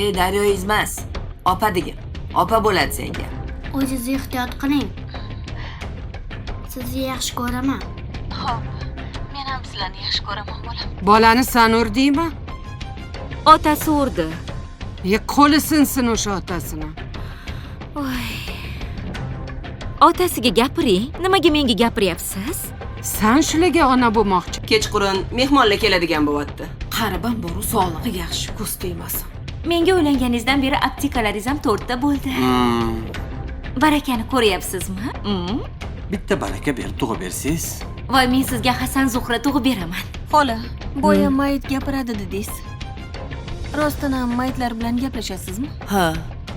Ey, daryoingiz emas, opa degin. Opa bo'ladi senga. O'zingizni ehtiyot qiling. Sizni yaxshi ko'raman. Xo'p, men ham sizlarni yaxshi ko'raman, bolam. Bolani san urdingmi? Otasi urdi. E, qo'li sinsin o'sha otasini. Voy. Otasiga gapiring. Nimaga menga gapiryapsiz? San shularga ona bo'lmoqchi. Kechqurun mehmonlar keladigan bo'lyapti. Qaribam boru, sog'lig'i yaxshi, ko'z tegmasin. Menga uylanganingizdan beri aptekalaringiz ham to'rtta bo'ldi. Barakani ko'ryapsizmi? Bitta baraka berib tug'ib bersangiz. Voy, men sizga Hasan Zuhra tug'ib beraman. Xola, boya mayit gapiradi dedingiz. Rostdan ham mayitlar bilan gaplashasizmi? Ha.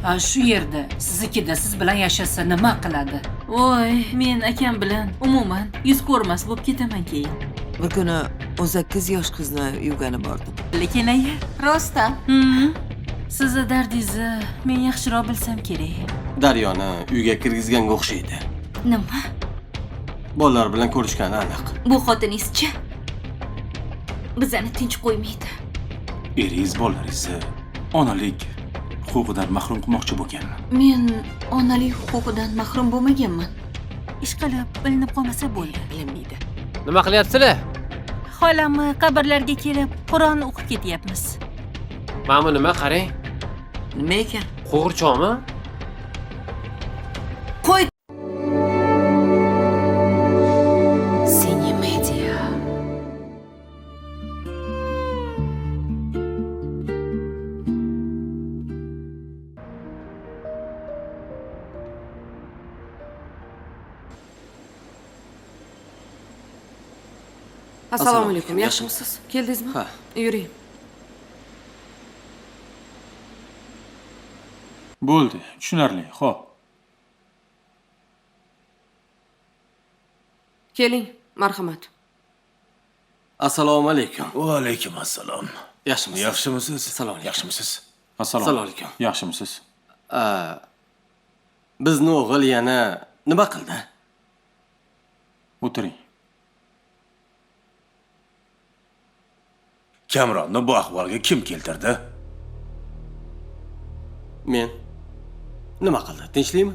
Ha, shu yerda siznikida siz bilan yashasa nima qiladi? Voy, men akam bilan umuman yuz ko'rmas bo'lib ketaman keyin. Bir kuni 18 yosh qizni yuvgani bordim. Lekin aya, Rostdan. Sizni dardingizni men yaxshiroq bilsam kerak. Daryoni uyga kirgizganga o'xshaydi. Nima? Bolalar bilan ko'rishgani aniq. Bu xotiningizchi? Bizani tinch qo'ymaydi. Eringiz bolalaringizni onalik huquqidan mahrum qilmoqchi bo'lgan. Men onalik huquqidan mahrum bo'lmaganman. Ishqilib bilinib qolmasa bo'ldi. Bilinmaydi. Nima qilyapsizlar? Xolamni qabrlarga kelib Qur'on o'qib ketyapmiz. Mana bu nima, qarang. Nima ekan? Qo'g'irchoqmi? Qo'y. Cinemedia. Assalomu Assalomu alaykum. alaykum. Yaxshimisiz? Keldingizmi? Ha. Yuring. Bo'ldi, tushunarli. Xo'p. Keling, marhamat. Assalomu alaykum. Va alaykum assalom. Yaxshimisiz? Yaxshimisiz? Assalomu alaykum. Yaxshimisiz? Assalomu alaykum. Yaxshimisiz? Bizni o'g'il yana nima qildi? O'tiring. Kamronni bu ahvolga kim keltirdi? Men. Nima qildi? Tinchlikmi?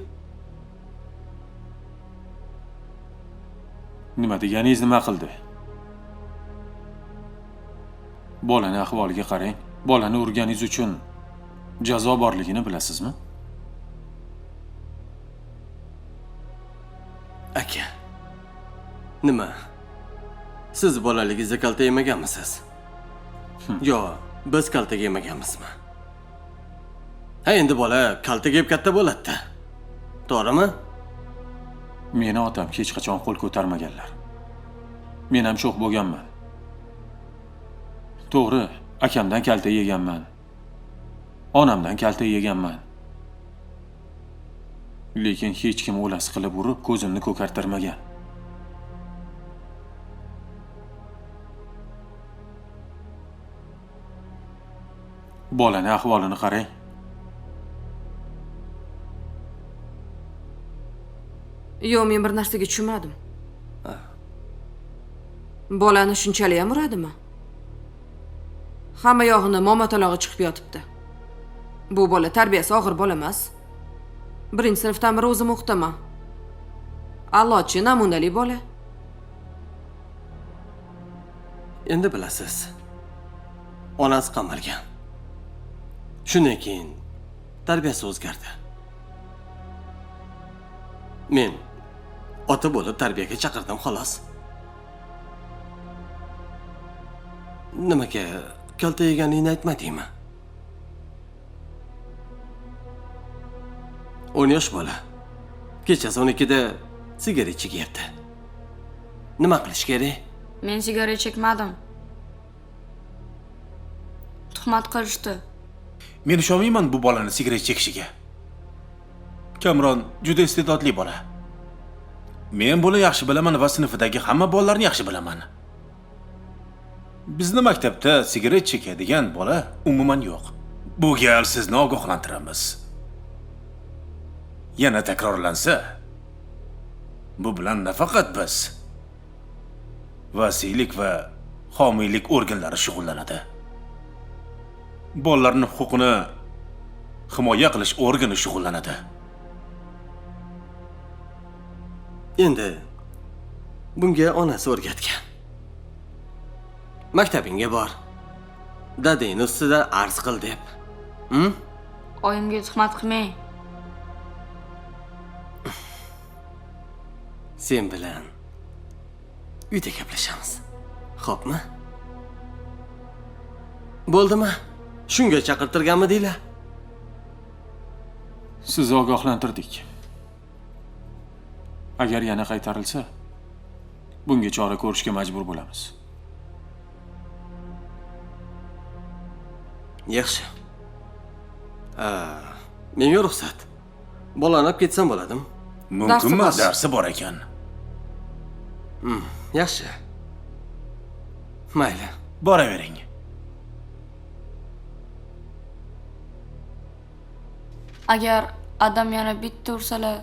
Nima deganingiz, nima qildi? Bolani ahvoliga qarang. Bolani urganingiz uchun jazo borligini bilasizmi? Aka. Nima? Siz bolaligingizda kaltak yemaganmisiz? Yo, biz kaltak yemaganmizmi? Ha, endi bola kaltak yeb katta bo'ladi-da. To'g'rimi? Meni otam hech qachon qo'l ko'tarmaganlar. Men ham sho'x bo'lganman. To'g'ri, akamdan kaltak yeganman. Onamdan kaltak yeganman. Lekin hech kim o'lasi qilib urib, ko'zimni ko'kartirmagan. Bolani ahvolini qarang. Yo'q, men bir narsaga tushunmadim. Bolani shunchalik ham uradimi? Hamma yog'ini momatalog'i chiqib yotibdi. Bu bola tarbiyasi og'ir bola emas. Birinchi sinfdan beri o'zim o'qitaman. A'lochi, namunali bola. Endi bilasiz. Onasi qamalgan. Shundan keyin tarbiyasi o'zgardi. Men ota bo'lib tarbiyaga chaqirdim xolos. Nimaga kaltak yeganingni aytmadingmi? 10 yosh bola. Kechasi 12da sigaret chekyapti. Nima qilish kerak? Men sigaret chekmadim. Tuhmat qilishdi. Men ishonmayman bu bolani sigaret chekishiga. Kamron juda iste'dodli bola. Men buni yaxshi bilaman va sinfidagi hamma bolalarni yaxshi bilaman. Bizni maktabda sigaret chekadigan bola umuman yo'q. Bu gal sizni ogohlantiramiz. Yana takrorlansa, bu bilan nafaqat biz, vasiylik va homiylik organlari shug'ullanadi. Bolalarning huquqini himoya qilish organi shug'ullanadi. Endi bunga onasi o'rgatgan. Maktabingga bor. Dadangni ustidan arz qil deb. Oyimga tuhmat qilmang. Sen bilan uyda gaplashamiz. Xo'pmi? Bo'ldimi? Shunga chaqirtirganmidinglar? Sizni ogohlantirdik. Agar yana qaytarilsa, bunga chora ko'rishga majbur bo'lamiz. Yaxshi. Menga ruxsat. Bolani olib ketsam bo'ladimi? Mumkin emas, darsi bor ekan. Yaxshi. Mayli. Boravering. Agar adam yana bitta ursalar,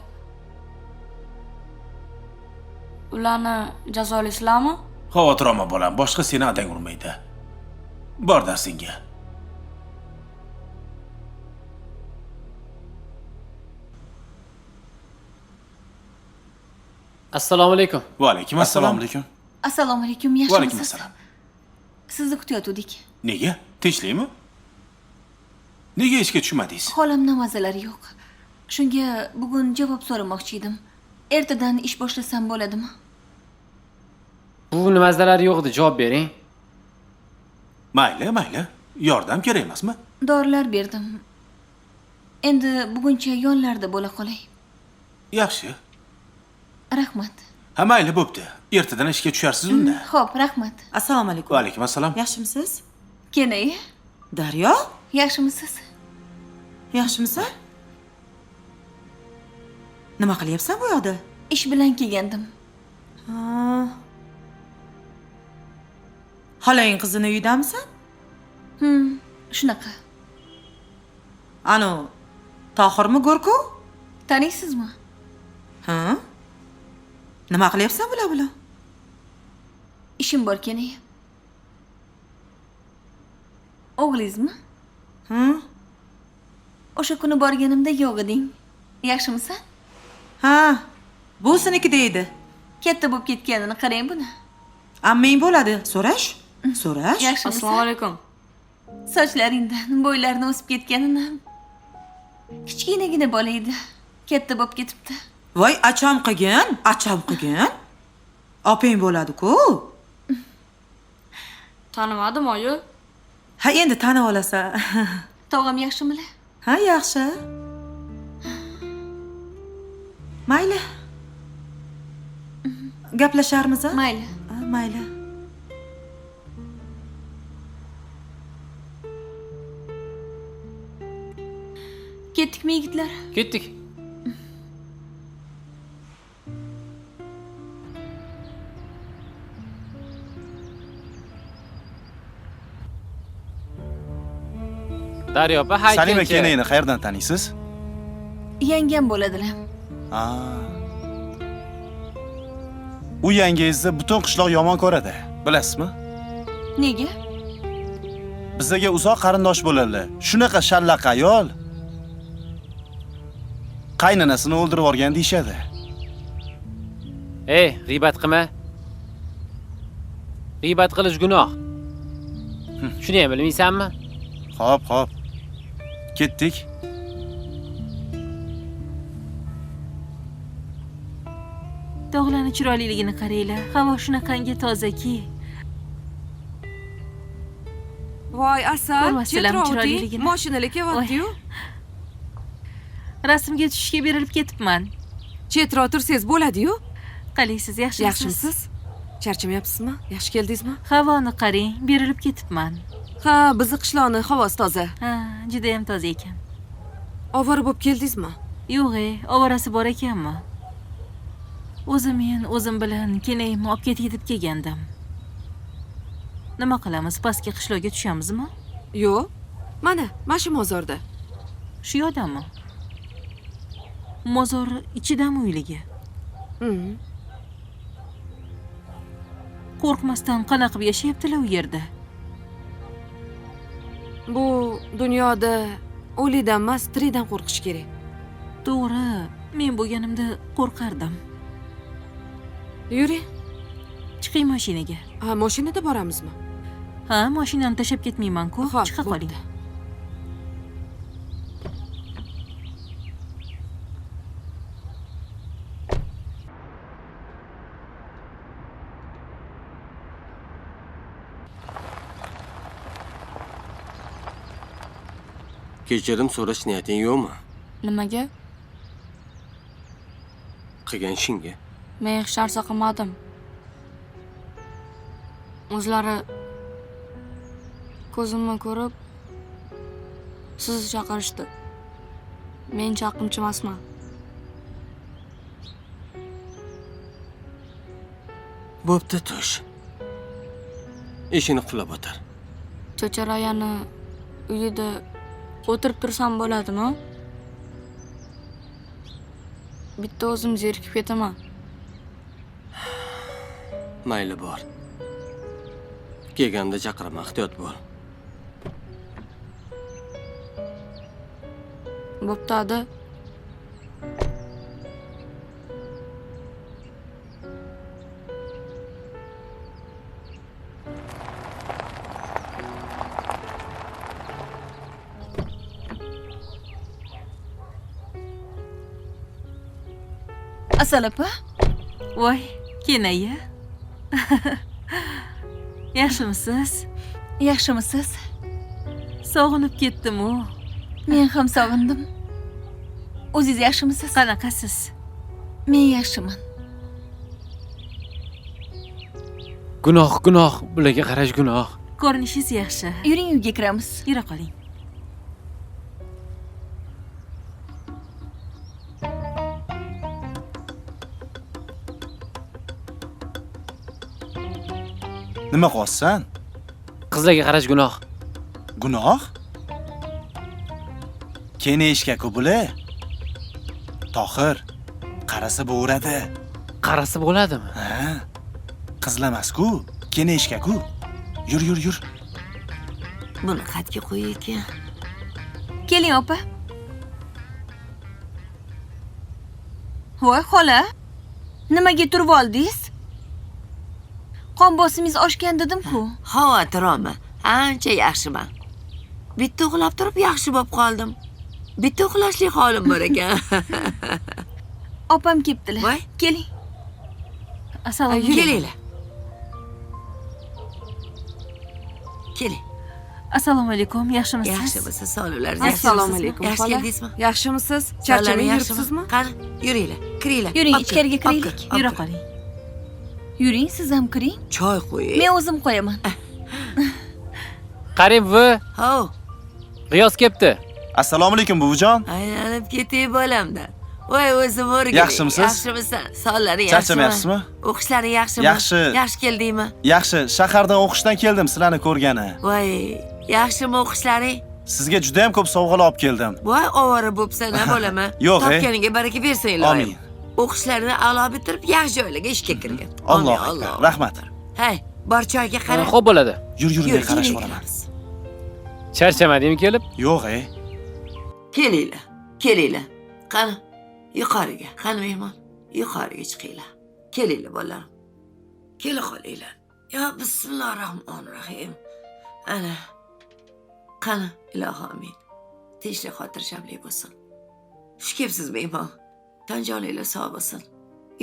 ularni jazolaysizlarmi? Xavotir olma bolam, boshqa seni adang urmaydi. Bor darsingga. Assalomu alaykum. Va alaykum assalom. Assalomu alaykum. Assalomu alaykum, yaxshimisiz? Va alaykum assalom. Sizni kutayotgandik. Nega? Tinchlikmi? Nega ishga tushmadingiz? Xolamni mazalari yo'q. Shunga bugun javob so'ramoqchi edim. Ertadan ish boshlasam bo'ladimi? Buvini mazalari yo'q edi, javob bering. Mayli, mayli. Yordam kerak emasmi? Dorilar berdim. Endi buguncha yonlarda bo'la qolay. Yaxshi. Rahmat. Ha, mayli, bo'pti. Ertadan ishga tusharsiz unda. Xo'p, rahmat. Assalomu alaykum. Va alaykum assalom. Yaxshimisiz? Kenay. Daryo? Yaxshimisiz? Yaxshimisan? Nima qilyapsan bu yoqda? Ish bilan kelgandim. Ha. Xolang qizini uyidamisan? Shunaqa. Ano, Tohirmi Go'rku? Taniysizmi? Ha? Nima qilyapsan bular bilan? Ishim bor, Kenay. O'g'lingizmi? Ha? O'sha kuni borganimda yo'q eding. Yaxshimisan? Ha, bu seniki deydi. Katta bo'lib ketganini qarang buni. Ammang bo'ladi, so'rash. So'rash. Yaxshimisan? Assalomu alaykum. Sochlaringdan bo'ylarini o'sib ketganini. Kichkinagina bola edi. Katta bo'lib ketibdi. Voy, acham qilgin, acham qilgin. Opang bo'ladi-ku. Tanimadim, oyi. Ha, endi tanib olasan. Tog'am yaxshimilar? Ha, yaxshi. Mayli. Gaplasharmiz, a? Mayli. Ha, mayli. Ketdikmi yigitlar? Ketdik. Daryo opa, haykalcha. Salima Kenayni qayerdan taniysiz? Yangam bo'ladilar. Ha. U yangangizni butun qishloq yomon ko'radi, bilasizmi? Nega? Bizga uzoq qarindosh bo'ladilar. Shunaqa shallaq ayol qaynonasini o'ldirib yuborgan deyshadi. Ey, g'iybat qilma. G'iybat qilish gunoh. Shuni ham bilmaysanmi? Xo'p, xo'p. Ketdik. Tog'larning chiroyliligini qaranglar. Havo shunaqangi tozaki. Voy, Asal, Ko'rmasdilarmi chetroq o'ting. chiroyliligini? Mashinalar kelyapti-yu. Rasmga tushishga berilib ketibman. Chetroq tursangiz bo'ladi-yu. Qalaysiz, yaxshimisiz? Yaxshimisiz? Charchamayapsizmi? Yaxshi keldingizmi? Havoni qarang, berilib ketibman. Ha, bizni qishloqning havosi toza. Ha, juda ham toza ekan. Ovora bo'lib keldingizmi? Yo'q, ovorasi bor ekanmi? O'zim men o'zim bilan kenayimni olib ketib deb kelgandim. Nima qilamiz? Pastki qishloqqa tushamizmi? Yo'q. Mana, mana shu mozorda. Shu yoqdami? Mozor ichidami uyligi? Qo'rqmasdan qanaqa qilib yashayaptilar u yerda? Bu dunyoda O'likdan emas, tirikdan qo'rqish kerak. To'g'ri, men bo'lganimda qo'rqardim. Yuring. Chiqing mashinaga. Ha, mashinada boramizmi? Ha, mashinani tashlab ketmayman-ku. Chiqa qoling. Kechirim so'rash niyating yo'qmi? Nimaga? Qilgan ishingga. Men hech narsa qilmadim. O'zlari ko'zimni ko'rib sizni chaqirishdi. Men chaqimchi emasman. Bo'pti, tush. Eshikni qulflab o'tir. Cho'charayani uyida o'tirib tursam bo'ladimi? Bitta o'zim zerikib ketaman. Mayli, bor. Kelganda chaqiraman, ehtiyot bo'l. Bo'pti, ada. Asal opa. Voy, kenaya. Yaxshimisiz? Yaxshimisiz? Sog'inib ketdim-u. Men ham sog'indim. O'zingiz yaxshimisiz? Qanaqasiz? Men yaxshiman. Gunoh, gunoh, bularga qarash gunoh. Ko'rinishingiz yaxshi. Yuring, uyga kiramiz. Yura qoling. Nima qilyapsan? Qizlarga qarash gunoh. Gunoh? Keneshga-ku bular. Tohir, qarasa bo'radi. Qarasa bo'ladimi? Ha. Qizlamas-ku, keneshga-ku. Yur, yur, yur. Buni qatga qo'y ekan. Keling, opa. Voy, xola. Nimaga turib oldingiz? Qon bosimingiz oshgan dedim-ku. Xavotir olma, ancha yaxshiman. Bitta uxlab turib yaxshi bo'lib qoldim. Bitta uxlashlik holim bor ekan. Opam kelibdilar. Voy, keling. Assalomu alaykum. Kelinglar. Keling. Assalomu alaykum, yaxshimisiz? Yaxshimisiz, sog'liqlaringiz? Assalomu alaykum. Yaxshi keldingizmi? Yaxshimisiz? Charchamay yuribsizmi? Qani, yuringlar, kiringlar. Yuring, ichkariga kiraylik. Yura qoling. Yuring, siz ham kiring. Choy qo'ying. Men o'zim qo'yaman. Qarang, buvi. Hov. G'iyos kelibdi. Assalomu alaykum, buvijon. Aylanib ketay bolamdan. Voy, o'zim o'rgilay. Yaxshimisiz? Yaxshimisan? Sog'liqlaring yaxshimi? Charchamayapsizmi? O'qishlaring yaxshimi? Yaxshi. Yaxshi keldingmi? Yaxshi, shahardan o'qishdan keldim, sizlarni ko'rgani. Voy, yaxshimi o'qishlaring? Sizga juda ham ko'p sovg'alar olib keldim. Voy, ovora bo'psan, a bolam? Yo'q, Topganiga baraka bersin iloyim. Amin. O'qishlarini a'lo bitirib, yaxshi joylarga ishga kirgin. Allohu akbar. Rahmat. Hay, bor choyga qara. Xo'p bo'ladi. Yur, yur, men qarashib boraman. Charchamadingmi kelib? Yo'q, ey. Kelinglar, kelinglar. Qani, yuqoriga. Qani mehmon, yuqoriga chiqinglar. Kelinglar bolalarim. Kela qolinglar. Ya bismillahirrohmanirrohim. Ana. Qani, ilohi amin. Tinchlik xotirjamlik bo'lsin. Xush kelibsiz mehmon. Tan joninglar sog' bo'lsin.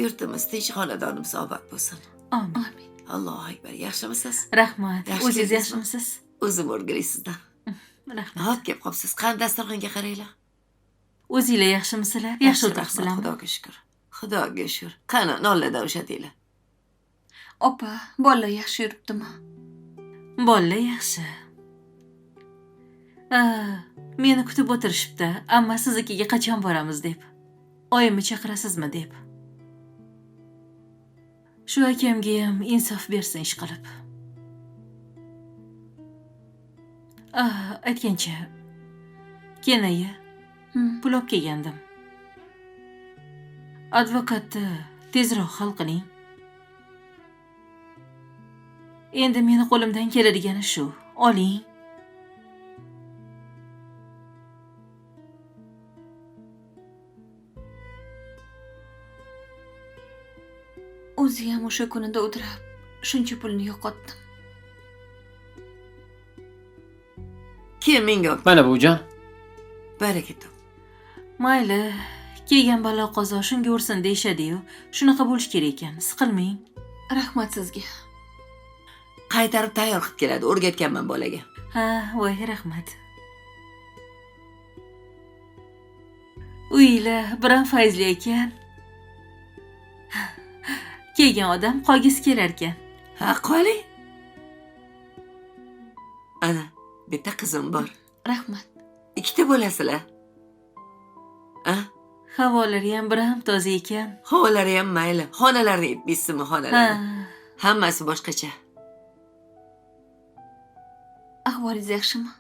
Yurtimiz tinch, xonadonimiz obod bo'lsin. Amin. Allohu akbar. Yaxshimisiz? Rahmat. O'zingiz yaxshimisiz? O'zim o'rgilay sizdan. Rahmat. Hop, kelib qolibsiz. Qani dasturxonga qaranglar. O'zinglar yaxshimisizlar? Yaxshi o'tiribsizlarmi? Xudoga shukr. Xudoga shukr. Qani, nonlardan ushatinglar. Opa, bolalar yaxshi yuribdimi? Bolalar yaxshi. Meni kutib o'tirishibdi, amma siznikiga qachon boramiz deb. Oyimni chaqirasizmi deb. Shu akamga ham insof bersin ish qilib. Aytgancha, kenaya pul olib kelgandim. Advokatni tezroq hal qiling. Endi meni qo'limdan keladigani shu. Oling. O'zi ham o'sha kunida o'tirib shuncha pulni yo'qotdim. Kim menga? Mana buvijon. Baraka top. Mayli, kelgan balo qazo shunga ursin deyishadi-yu. Shunaqa bo'lish kerak ekan. Siqilmang. Rahmat sizga. Qaytarib tayyor qilib keladi, o'rgatganman bolaga. Ha, voy, rahmat. Uylar biram fayzli ekan. Kelgan odam qolgisi kelar ekan. Ha, qoling. Ana, bitta qizim bor. Rahmat. Ikkita bo'lasizlar. A? Havolari ham biram toza ekan. Havolari ham mayli. Xonalarni yetmaysizmi, xonalarni? Hammasi boshqacha. Ahvolingiz yaxshimi?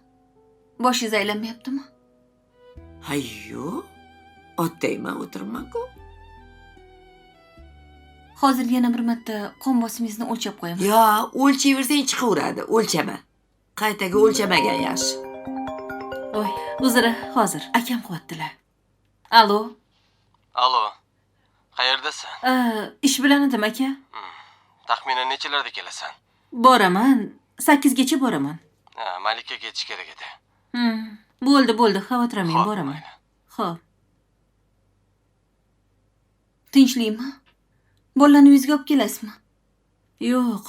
Boshingiz aylanmayaptimi? Ha, yo'q. Otdayman, o'tiribman-ku. Hozir yana bir marta qon bosimingizni o'lchab qo'yaman. Yo, o'lchayversang chiqaveradi, o'lchama. Qaytaga o'lchamagan yaxshi. Voy, uzr, hozir akam qilyaptilar. Alo. Alo. Qayerdasan? Ish bilan edim aka. Taxminan nechalarda kelasan? Boraman, 8 gacha boraman. Ha, Malikaga ketish kerak edi. Bo'ldi, bo'ldi, xavotir olmang, boraman. Xo'p. Tinchlikmi? Bolalarni uyingizga olib kelasizmi? Yo'q.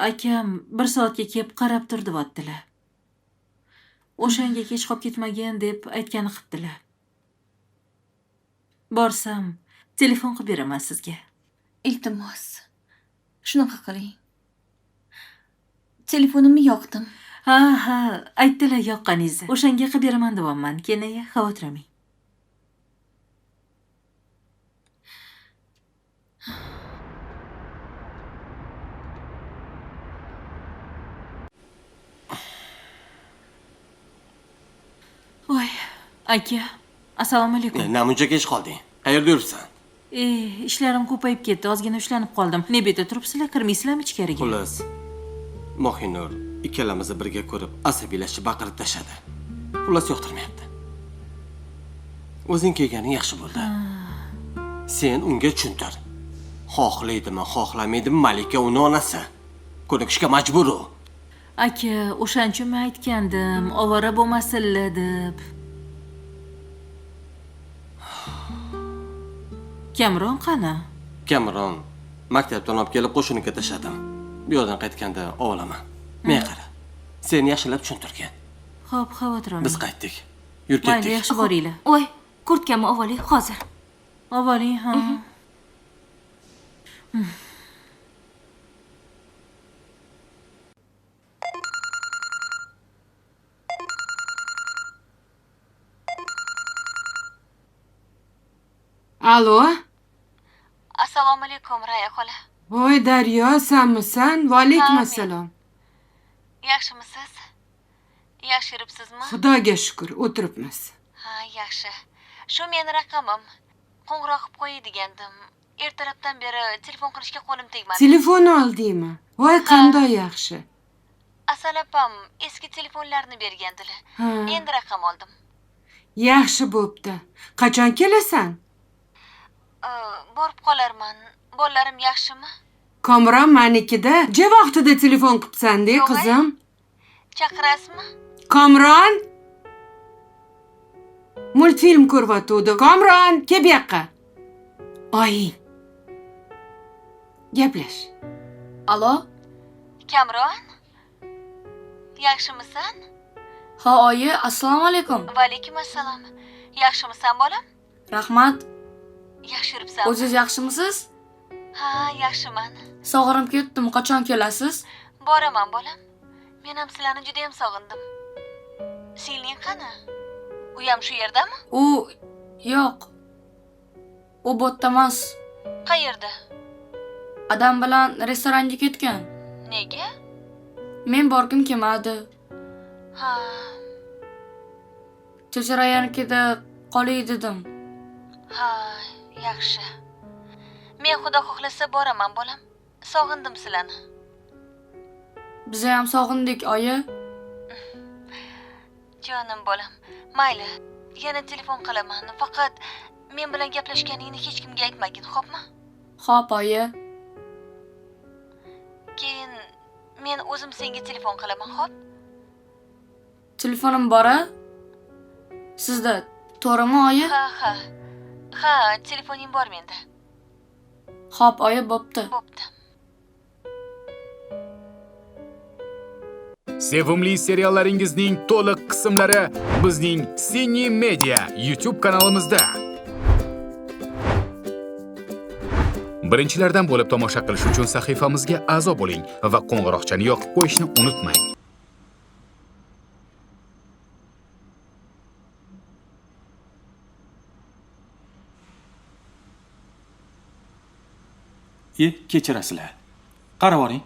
Akam bir soatga kelib qarab tur deyaptilar. O'shanga kech qolib ketmagin deb aytgani qilibdilar. Borsam telefon qilib beraman sizga. Iltimos. Shunaqa qiling. Telefonimni yoqdim. Ha, ha, aytdilar yoqqaningizni. O'shanga qilib beraman deyapman. Keyin xavotir olmang. Voy, aka, assalomu alaykum. Namuncha kech qolding? Qayerda yuribsan? Ishlarim ko'payib ketdi, ozgina ushlanib qoldim. Ne bu yerda turibsizlar, kirmaysizlarmi ichkariga? Xullas, Mohinur ikkalamizni birga ko'rib asabiylashib baqirib tashadi. Xullas yoqtirmayapti. O'zing kelganing yaxshi bo'ldi. Sen unga tushuntir. Xohlaydimi, xohlamaydimi, Malika uni onasi. Ko'nikishga majbur u. Aka, o'shaning uchun men aytgandim, ovora bo'lmasinlar deb. Kamron qani? Kamron maktabdan olib kelib qo'shiniga tashladim. Bu yoqdan qaytganda ovlaman. Men qara. Sen yaxshilab tushuntirgin. Xo'p, xavotir olmang. Biz qaytdik. Yur ketdik. Mayli, yaxshi boringlar. Voy, kurtkamni ovoling hozir. Ovoling, ha. Alo. Assalomu alaykum, Raya xola. Voy Daryo, sanmisan? Va alaykum assalom. Yaxshimisiz? Yaxshi yuribsizmi? Xudoga shukr, o'tiribmiz. Ha, yaxshi. Shu meni raqamim. Qo'ng'iroq qilib qo'yay degandim. Ertalabdan beri telefon qilishga qo'lim tegmadi. Telefon oldingmi? Voy, qanday yaxshi. Asal opam eski telefonlarni bergandilar. Endi raqam oldim. Yaxshi bo'pti. Qachon kelasan? Borib qolarman. Bolalarim yaxshimi? Komron manikida. Ja vaqtida telefon qilibsan-da, qizim. Chaqirasizmi? Komron! Multfilm ko'ryotgandi. Komron, kel bu yoqqa. Oying. Gaplash. Alo? Kamron? Yaxshimisan? Ha, oyi, assalomu alaykum. Va alaykum assalom. Yaxshimisan, bolam? Rahmat. Yaxshi yuribsanmi? O'zingiz yaxshimisiz? Ha, yaxshiman. Sog'inib ketdim. Qachon kelasiz? Boraman, bolam. Men ham sizlarni juda ham sog'indim. Singling qani? U ham shu yerdami? U yo'q. U bu yerda emas. Qayerda? Adam bilan restoranga ketgan. Nega? Men borgim kelmadi. Ha. Checharayanikida qolay dedim. Ha, yaxshi. Men Xudo xohlasa boraman, bolam. Sog'indim sizlarni. Biz ham sog'indik, oyi. Jonim bolam, mayli. Yana telefon qilaman. Faqat men bilan gaplashganingni hech kimga aytmagin, xo'pmi? Xo'p, oyi. Keyin men o'zim senga telefon qilaman, xo'p? Telefonim bor-a? Sizda to'g'rimi, oyi? Ha, ha. Ha, telefoning bor menda. Xo'p, oyi, bo'pti. Bo'pti. Sevimli seriallaringizning to'liq qismlari bizning Cine Media YouTube kanalimizda. Birinchilardan bo'lib tomosha qilish uchun sahifamizga a'zo bo'ling va qo'ng'iroqchani yoqib qo'yishni unutmang. Kechirasizlar. Qarab oling.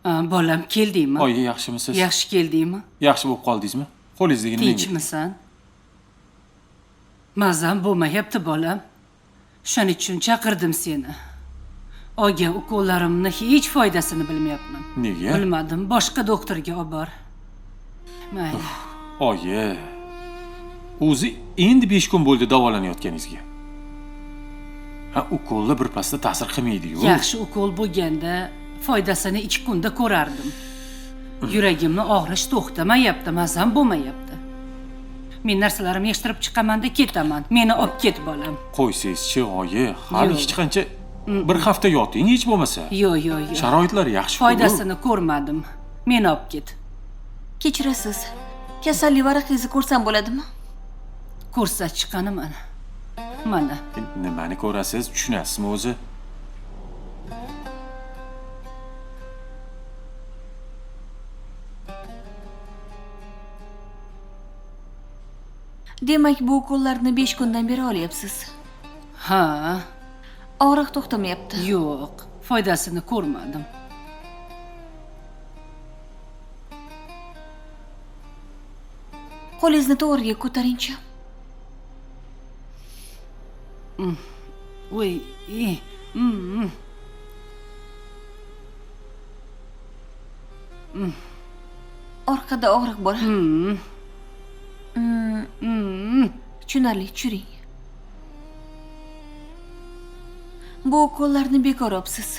Bolam, keldingmi? Oyi, yaxshimisiz? Yaxshi keldingmi? Yaxshi bo'lib qoldingizmi? Qo'lingizdagi nima? Tinchmisan? Mazam bo'lmayapti, bolam. Shuning uchun chaqirdim seni. Olgan ukollarimni hech foydasini bilmayapman. Nega? Bilmadim, boshqa doktorga olib bor. Mayli. Oyi. O'zi endi 5 kun bo'ldi davolanayotganingizga. Ha, ukollar birpasda ta'sir qilmaydi-yu. Yaxshi ukol bo'lganda foydasini 2 kunda ko'rardim. Yuragimni og'rish to'xtamayapti, mazam bo'lmayapti. Men narsalarimni yig'ishtirib chiqaman-da ketaman. Meni olib ket, bolam. Qo'ysangizchi, oyi, hali Yo'q. hech qancha bir hafta yoting hech bo'lmasa. Yo'q, yo'q, yo'q. Sharoitlar yaxshi. Foydasini ko'rmadim. Meni olib ket. Kechirasiz. Kasallik varaqingizni ko'rsam bo'ladimi? Ko'rsat chiqqani mana. Mana. Nimani ko'rasiz, tushunasizmi o'zi? Demak, bu ukollarni 5 kundan beri olyapsiz. Ha. Og'riq to'xtamayapti. Yo'q, foydasini ko'rmadim. Qo'lingizni to'g'riga ko'taringchi. Voy, Orqada og'riq bor. Tushunarli, tushuring. Bu ukollarni bekor olibsiz.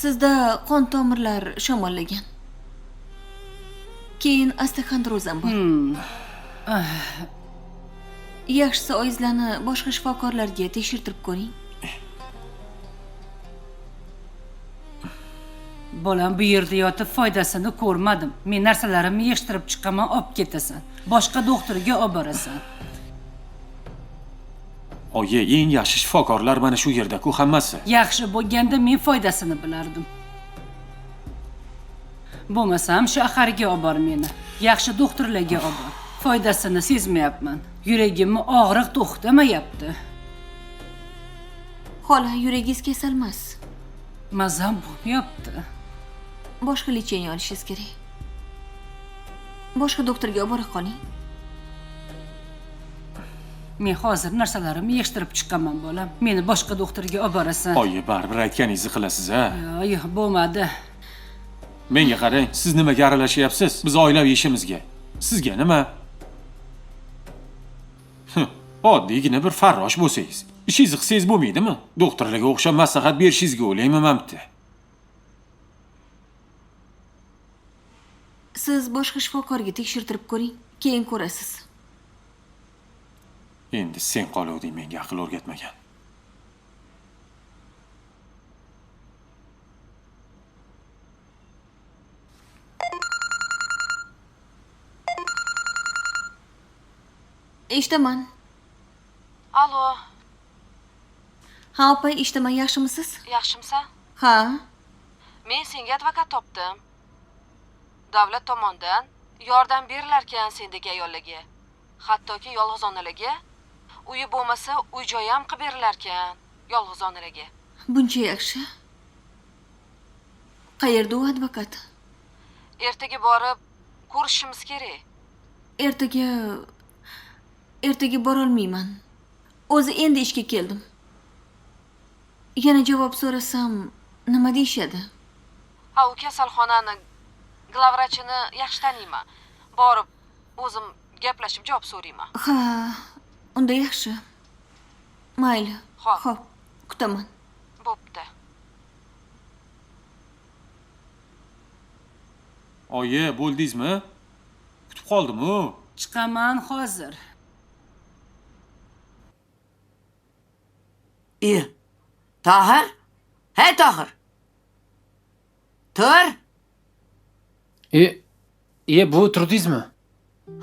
Sizda qon tomirlar shamollagan. Keyin osteoxondroz ham bor. Yaxshisi oyizlarni boshqa shifokorlarga tekshirtirib ko'ring. Bolam, bu yerda yotib foydasini ko'rmadim. Men narsalarimni yig'ishtirib chiqaman, olib ketasan. Boshqa doktorga olib borasan. Oyi, eng yaxshi shifokorlar mana shu yerda-ku hammasi. Yaxshi bo'lganda men foydasini bilardim. Bo'lmasam shaharga olib bor meni. Yaxshi doktorlarga olib bor. Foydasini sezmayapman. Yuragimni og'riq to'xtamayapti. Xola, yuragingiz kasal emas. Mazam bo'lmayapti. Boshqa lecheniya olishingiz kerak. Boshqa doktorga olib bora qoling. Men hozir narsalarimni yig'ishtirib chiqaman, bolam. Meni boshqa doktorga olib borasan. Oyi, baribir aytganingizni qilasiz-a? Yo'q, yo'q, bo'lmadi. Menga qarang, siz nimaga aralashyapsiz? Biz oilaviy ishimizga. Sizga nima? Oddiygina bir farrosh bo'lsangiz, ishingizni qilsangiz bo'lmaydimi? Doktorlarga o'xshab maslahat berishingizga o'ylayman men bitta. Siz boshqa shifokorga tekshirtirib ko'ring, keyin ko'rasiz. Endi sen qoluvding menga aql o'rgatmagan. Eshitaman. Alo. Ha, opa, eshitaman, yaxshimisiz? Yaxshimisan? Ha. Men senga advokat topdim. Davlat tomonidan yordam berilarkan sendagi ayollarga. Hattoki yolg'iz onalarga uyi bo'lmasa uy joyi ham qilib berilarkan yolg'iz onalarga. Buncha yaxshi. Qayerda u advokat? Ertaga borib ko'rishimiz kerak. Ertaga borolmayman. O'zi endi ishga keldim. Yana javob so'rasam nima deyishadi? Ha, u kasalxonani glavvrachini yaxshi taniyman. Borib o'zim Gaplashib javob so'rayman. Ha, unda yaxshi. Mayli. Xo'p. Xo'p, kutaman. Bo'pti. Oyi, bo'ldingizmi? Kutib qoldim-u. Chiqaman hozir. Tohir? Hey Tohir. Tur. Bu turdingizmi?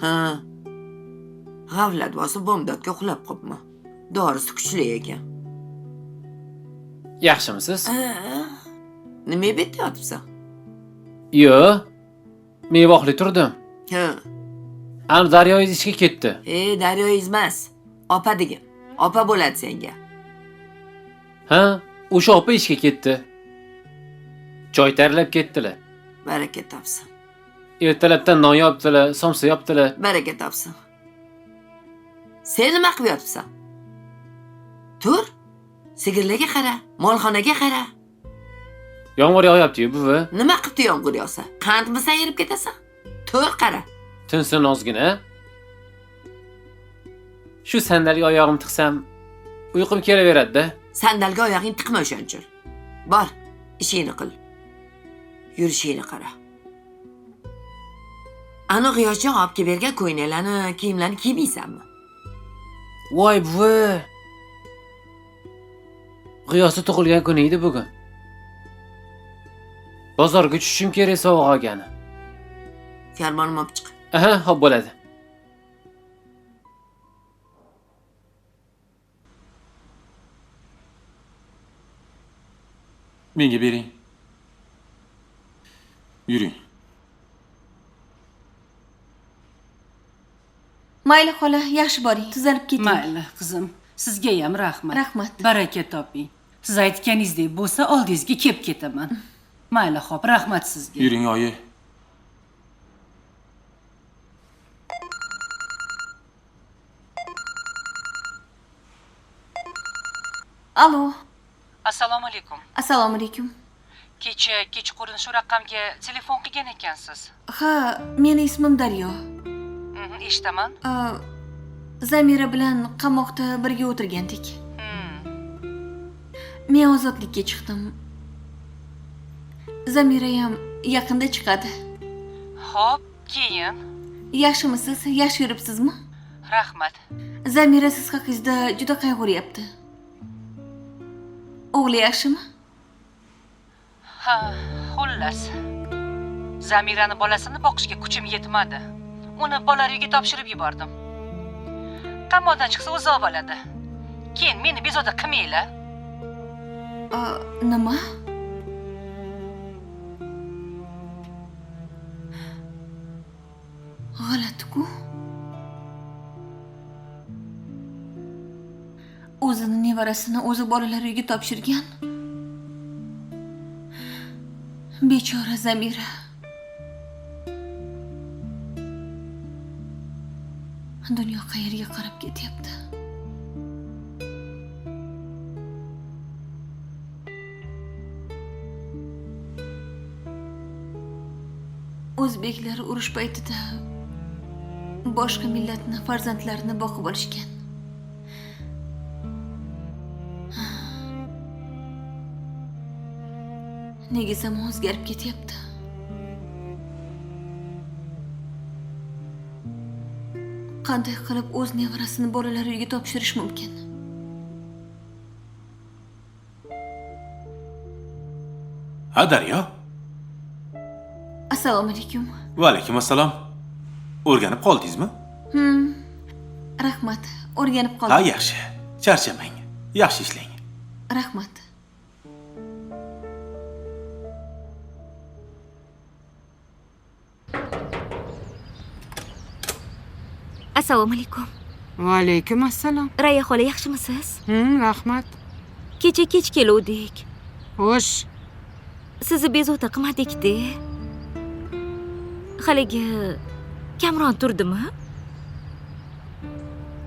Ha. G'aflat bosib bomdodga uxlab qopman. Dorisi kuchli ekan. Yaxshimisiz? Nima betda yotibsan? Yo'q. Mevoqli turdim. Ha. Am Daryoyiz ishga ketdi. Daryoyiz emas. Opa degin. Opa bo'ladi senga. Ha, o'sha opa ishga ketdi. Choy tayyorlab ketdilar. Baraka topsin. Ertalabdan non yopdilar, somsa yopdilar. Baraka topsin. Sen nima qilib yotibsan? Tur. Sigirlarga qara, molxonaga qara. Yomg'ir yog'yapti-yu, buvi. Nima qilibdi yomg'ir yog'sa? Qandmisan yerib ketasan? Tur qara. Tinsin ozgina. Shu sandalga oyog'im tiqsam, uyqum kelaveradi-da. Sandalga oyog'ing tiqma o'shancha. Bor, ishingni qil. Yurishingni qara. Ana G'iyosjon olib kelib bergan ko'ylaklarni, kiyimlarni kiymaysanmi? Voy buvi. G'iyosi tug'ilgan kuni edi bugun. Bozorga tushishim kerak sovg'a olgani. Farmonimni olib chiq. Aha, xo'p bo'ladi. Menga bering. Yuring. Mayli xola, yaxshi boring. Tuzalib keting. Mayli, qizim. Sizga ham rahmat. Rahmat. Baraka toping. Siz aytganingizdek bo'lsa, oldingizga kelib ketaman. Mayli, xo'p, rahmat sizga. Yuring, oyi. Alo. Assalomu alaykum. Assalomu alaykum. Kecha kechqurun shu raqamga telefon qilgan ekansiz. Ha, meni ismim Daryo. Eshitaman. Zamira bilan qamoqda birga o'tirgandik. Men ozodlikka chiqdim. Zamira ham yaqinda chiqadi. Xo'p, keyin? Yaxshimisiz? Yaxshi yuribsizmi? Rahmat. Zamira siz haqingizda juda qayg'uryapti. O'g'li yaxshimi? Ha, xullas. Zamirani bolasini boqishga kuchim yetmadi. Uni bolalar uyiga topshirib yubordim. Qamoqdan chiqsa o'zi olib oladi. Keyin meni bezovta qilmanglar. Nima? G'alati-ku. O'zini nevarasini o'zi bolalar uyiga topshirgan. Bechora Zamira. Dunyo qayerga qarab ketyapti? O'zbeklar urush paytida boshqa millatni farzandlarini boqib olishgan. Nega zamon o'zgarib ketyapti? Qanday qilib o'z nevarasini bolalar uyiga topshirish mumkin? Ha, Daryo. Assalomu alaykum. Va alaykum assalom. O'rganib qoldingizmi? Rahmat, o'rganib qoldim. Ha, yaxshi. Charchamang. Yaxshi ishlang. Rahmat. Assalomu alaykum. Va alaykum assalom. Raya xola, yaxshimisiz? Rahmat. Kecha kech keluvdik. Xo'sh. Sizni bezovta qilmadik-da. Haligi Kamron turdimi?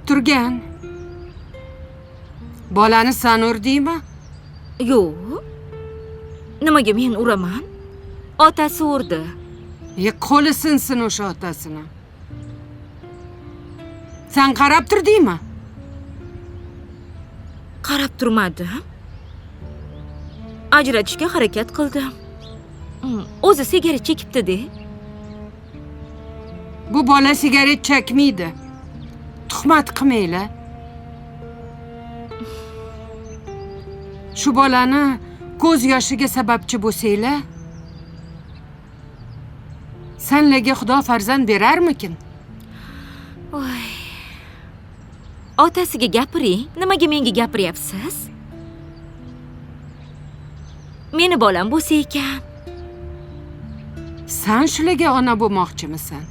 Turgan. Bolani san urdingmi? Yo'q. Nimaga men uraman? Otasi urdi. Qo'li sinsin o'sha otasini. San qarab turdingmi? Qarab turmadim. Ajratishga harakat qildim. O'zi sigaret chekibdi-de. Bu bola sigaret chekmaydi. Tuhmat qilmanglar. Shu bolani ko'z yoshiga sababchi bo'lsanglar, sanlarga Xudo farzand berarmikin? Voy. Otasiga gapiring. Nimaga menga gapiryapsiz? Meni bolam bo'lsa ekan. San shularga ona bo'lmoqchimisan?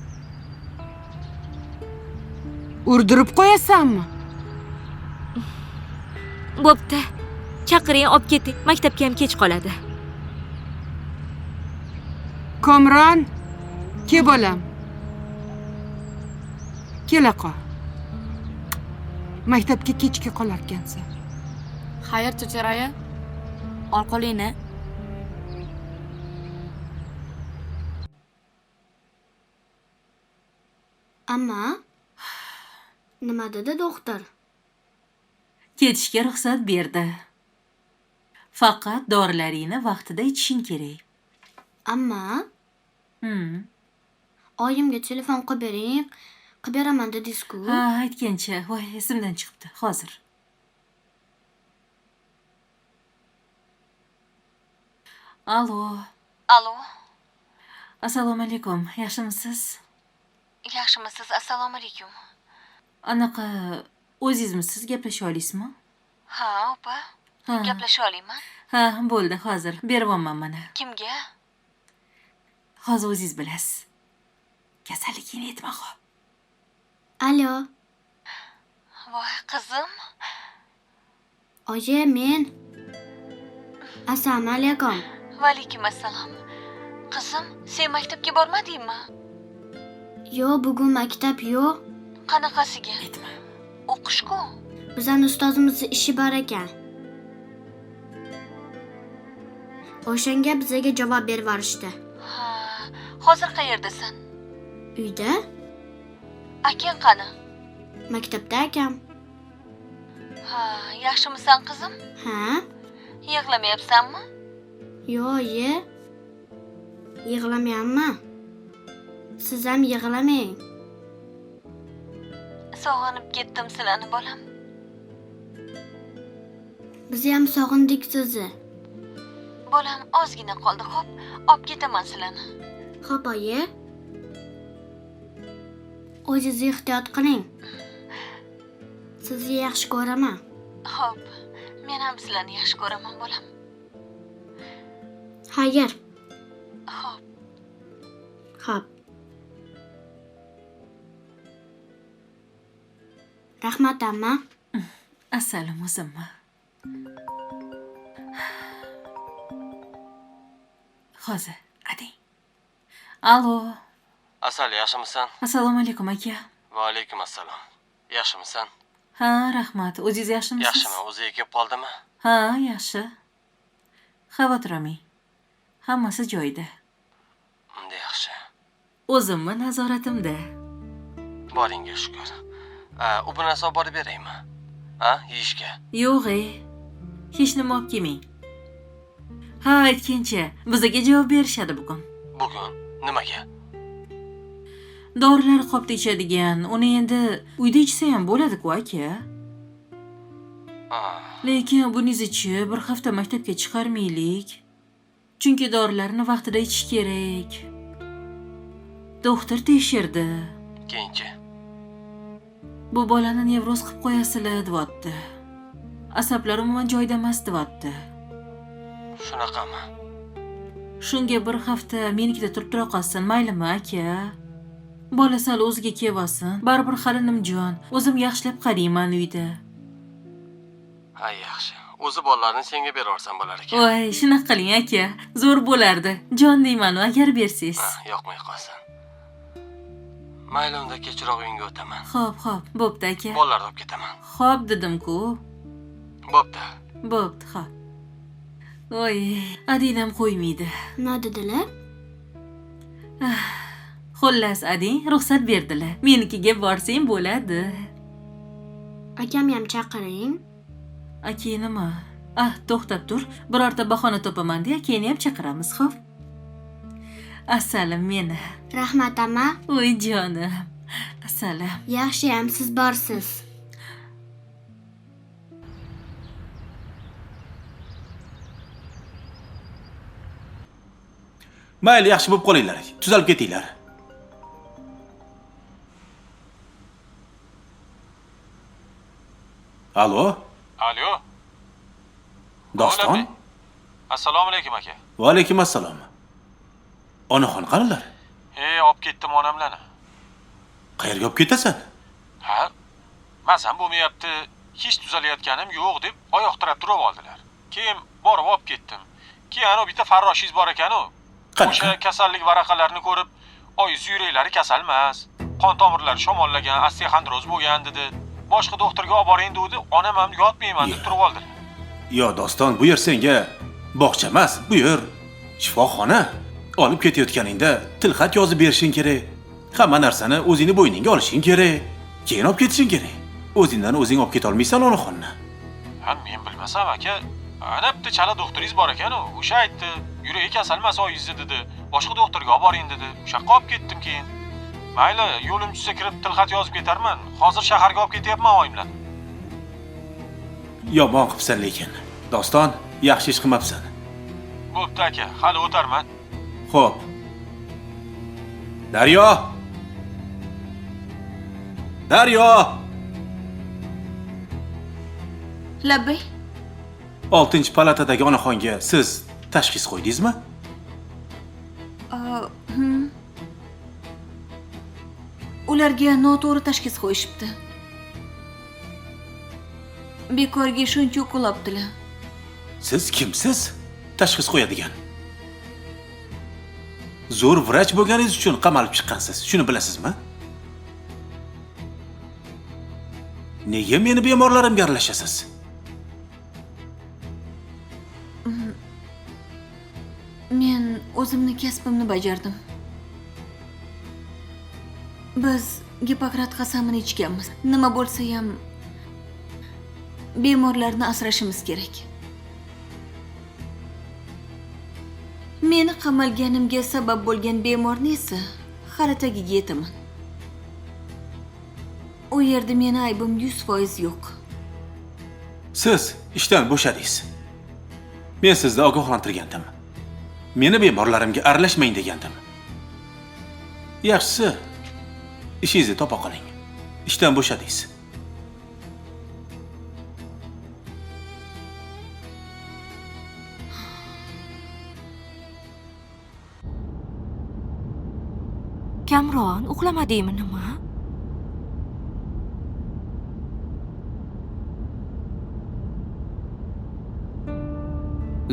Urdirib qo'yasanmi? Bo'pti. Chaqiring, olib keting. Maktabga ham kech qoladi. Komron, ke bolam. Kela qol. Maktabga kechga qolarkansan. Xayr, cho'choraya. Ol qo'lingni. Amma nima dedi doktor? Ketishga ruxsat berdi. Faqat dorilaringni vaqtida ichishing kerak. Amma oyimga telefon qilib bering, qilib beraman dedingiz-ku. Ha, aytgancha, voy, esimdan chiqibdi. Hozir. Alo. Alo. Assalomu alaykum. Yaxshimisiz? Yaxshimisiz? Assalomu alaykum. Anaqa o'zingizmisiz, gaplasha olasizmi? Ha, opa. Gaplasha olaman. Ha, bo'ldi, hozir beryapman mana. Kimga? Hozir o'zingiz bilasiz. Kasalligingni aytma, xo'p. Alo. Voy, qizim. Oyi, men. Assalomu alaykum. Va alaykum assalom. Qizim, sen maktabga bormadingmi? Yo'q, bugun maktab yo'q. Qanaqasiga? Aytma. O'qish-ku. Bizning ustozimizning ishi bor ekan. O'shanga bizga javob berib yuborishdi. Ha, hozir qayerdasan? Uyda. Akang qani? Maktabda akam. Ha, yaxshimisan qizim? Ha. Yig'lamayapsanmi? Yo'q, ye. Yig'lamayapman. Siz ham yig'lamang. Sog'inib ketdim sizlarni, bolam. Biz ham sog'indik sizni. Bolam, ozgina qoldi, xo'p, olib ketaman sizlarni. Xo'p, oyi. O'zingizni ehtiyot qiling. Sizni yaxshi ko'raman. Xo'p, men ham sizlarni yaxshi ko'raman, bolam. Xayr. Xo'p. Xo'p. Rahmat, amma. Asalim o'zimmi? Hozir, ading. Alo. Asal, yaxshimisan? Assalomu alaykum, aka. Va alaykum assalom. Yaxshimisan? Ha, rahmat. O'zingiz yaxshimisiz? Yaxshiman. O'ziga kelib qoldimi? Ha, yaxshi. Xavotir olmang. Hammasi joyida. Unda yaxshi. O'zimni nazoratimda. Boringga shukr. U bu narsa olib borib beraymi? Ha, yeyishga. Yo'q, hech nima olib kelmang. Ha, aytgancha, bizga javob berishadi bugun. Bugun nimaga? Dorilar qopda ichadigan, uni endi uyda ichsa ham bo'ladi-ku, aka. Lekin buningiz ichib bir hafta maktabga chiqarmaylik. Chunki dorilarni vaqtida ichish kerak. Doktor tekshirdi. Keyinchi. Bu bolani nevroz qilib qo'yasizlar, deyapti. Asablar umuman joyida emas, deyapti. Shunaqami? Shunga bir hafta menikida turib tura qolsin, maylimi, aka? Bola sal o'ziga kelsin, baribir hali nimjon. O'zim yaxshilab qarayman uyda. Ha, yaxshi. O'zi bolalarni senga beraversam bo'lar ekan. Voy, shunaqa qiling, aka. Zo'r bo'lardi. Jon deyman, agar bersangiz. Ha, yoqmay qolsin. Mayli, unda kechroq uyingga o'taman. Xo'p, xo'p, bo'pti, aka. Bolalarni olib ketaman. Xo'p dedim-ku. Bo'pti. Bo'pti, xo'p. Voy, Adinam qo'ymaydi. Nima dedilar? Xullas, Ading ruxsat berdilar. Menikiga borsang bo'ladi. Akamni ham chaqiring. Akang nima? Ah, to'xtab tur. Birorta bahona topaman deya akangni ham chaqiramiz, xo'p? Asalim meni. Rahmat amma. Voy jonim. Asalim. Yaxshiyam siz borsiz. Mayli, yaxshi bo'lib qolinglar. Tuzalib ketinglar. Alo? Alo. Doston? Assalomu alaykum aka. Va alaykum assalom. Onaxon qanilar? Olib ketdim onamlarni. Qayerga olib ketasan? Ha? Mazam bo'lmayapti, hech tuzalayotganim yo'q deb oyoq tirab turib oldilar. Keyin borib olib ketdim. Keyin ana bitta farroshingiz bor ekan-u. O'sha kasallik varaqalarini ko'rib, oyisi yuraklari kasal emas, qon tomirlari shamollagan, osteoxondroz bo'lgan dedi. Boshqa doktorga olib boring dedi, onam ham yotmayman deb turib oldilar. Yo, Doston, bu yer senga bog'cha emas, bu yer shifoxona. Olib ketayotganingda tilxat yozib berishing kerak. Hamma narsani o'zingni bo'yningga olishing kerak. Keyin olib ketishing kerak. O'zingdan o'zing olib keta olmaysan onaxonni. Ha, men bilmasam aka, ana bitta chala doktoringiz bor ekan-u, o'sha aytdi, yuragi kasal emas oyingizni dedi. Boshqa doktorga olib boring dedi. O'sha yoqqa olib ketdim keyin. Mayli, yo'lim tushsa kirib tilxat yozib ketarman. Hozir shaharga olib ketyapman oyimlarni. Yomon qilibsan lekin. Doston, yaxshi ish qilmabsan. Bo'pti aka, hali o'tarman. Xo'p. Daryo! Daryo! Labbay. 6-palatadagi onaxonga siz tashxis qo'ydingizmi? Ularga noto'g'ri tashxis qo'yishibdi. Bekorga shuncha ukol olibdilar. Siz kimsiz? Tashxis qo'yadigan. Zo'r vrach bo'lganingiz uchun qamalib chiqqansiz. Shuni bilasizmi? Nega meni bemorlarimga aralashasiz? Men o'zimni kasbimni bajardim. Biz Gippokrat qasamini ichganmiz. Nima bo'lsa ham bemorlarni asrashimiz kerak. Meni qamalganimga sabab bo'lgan bemorni esa hali tagiga yetaman. U yerda meni aybim 100% yo'q. Siz ishdan bo'shadingiz. Men sizni ogohlantirgandim. Meni bemorlarimga aralashmang degandim. Yaxshisi, ishingizni topa qoling. Ishdan bo'shadingiz. Kamron, uxlamadingmi nima?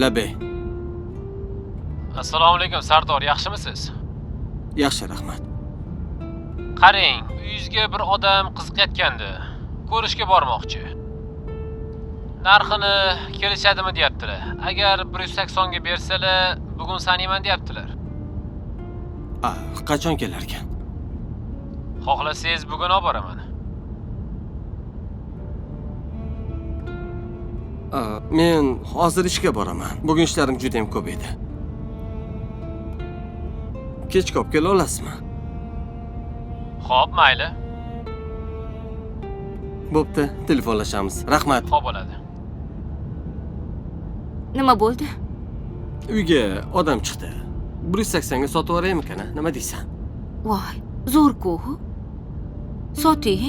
Labbay. Assalomu alaykum Sardor, yaxshimisiz? Yaxshi, rahmat. Qarang, uyingizga bir odam qiziqayotgandi. Ko'rishga bormoqchi. Narxini kelishadimi deyaptilar. Agar 180 ga bersalar, bugun sanayman deyaptilar. Qachon kelar ekan? Xohlasangiz bugun olib boraman. Men hozir ishga boraman. Bugun ishlarim juda ham ko'p edi. Kechga olib kela olasizmi? Xo'p, mayli. Bo'pti, telefonlashamiz. Rahmat. Xo'p bo'ladi. Nima bo'ldi? Uyga odam chiqdi. 180 ga sotib yuboraymikan, nima deysan? Voy, zo'r-ku. Soting.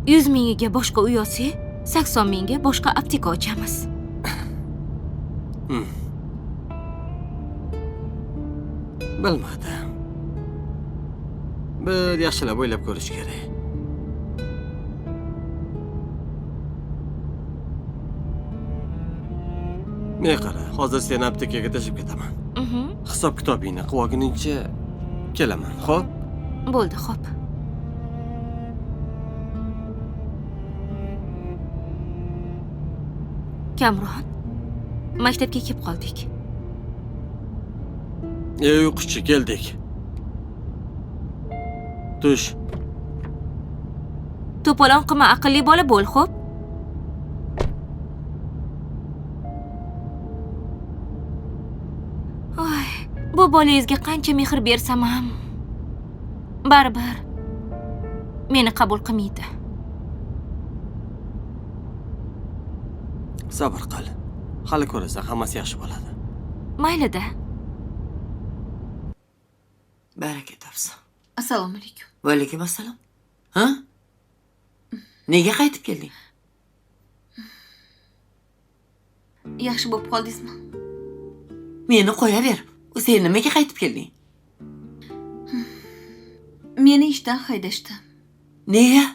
100 mingiga boshqa uy olsak, 80 mingga boshqa apteka ochamiz. Bilmadim. Bir yaxshilab o'ylab ko'rish kerak. Men qara, hozir seni aptekaga tashlab ketaman. Hisob kitobingni qilib olguningcha kelaman, xo'p? Bo'ldi, xo'p. Kamron, maktabga kelib qoldik. Ey o'quvchi, keldik. Tush. To'polon qilma, aqlli bola bo'l, xo'p? Oy, bu bolangizga qancha mehr bersam ham baribir meni qabul qilmaydi. Sabr qil. Hali ko'rasan, hammasi yaxshi bo'ladi. Maylida. Baraka topsin. Assalomu alaykum. Va alaykum assalom. Ha? Nega qaytib kelding? Yaxshi bo'lib qoldingizmi? Meni qo'yaver. Sen nimaga qaytib kelding? Meni ishdan haydashdi. Nega?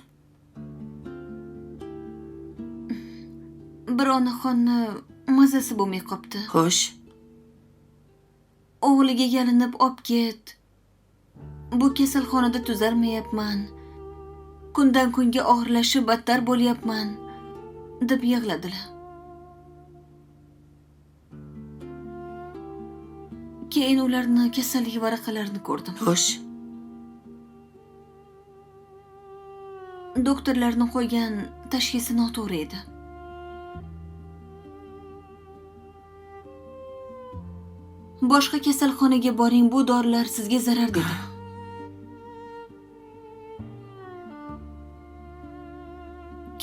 Bir onaxonni mazasi bo'lmay qopti. Xo'sh. O'g'liga yalinib olib ket. Bu kasalxonada tuzalmayapman. Kundan kunga og'irlashib battar bo'lyapman, deb yig'ladilar. Keyin ularni kasallik varaqalarini ko'rdim. Xo'sh. Doktorlarni qo'ygan tashxisi noto'g'ri edi. Boshqa kasalxonaga boring, bu dorilar sizga zarar dedi.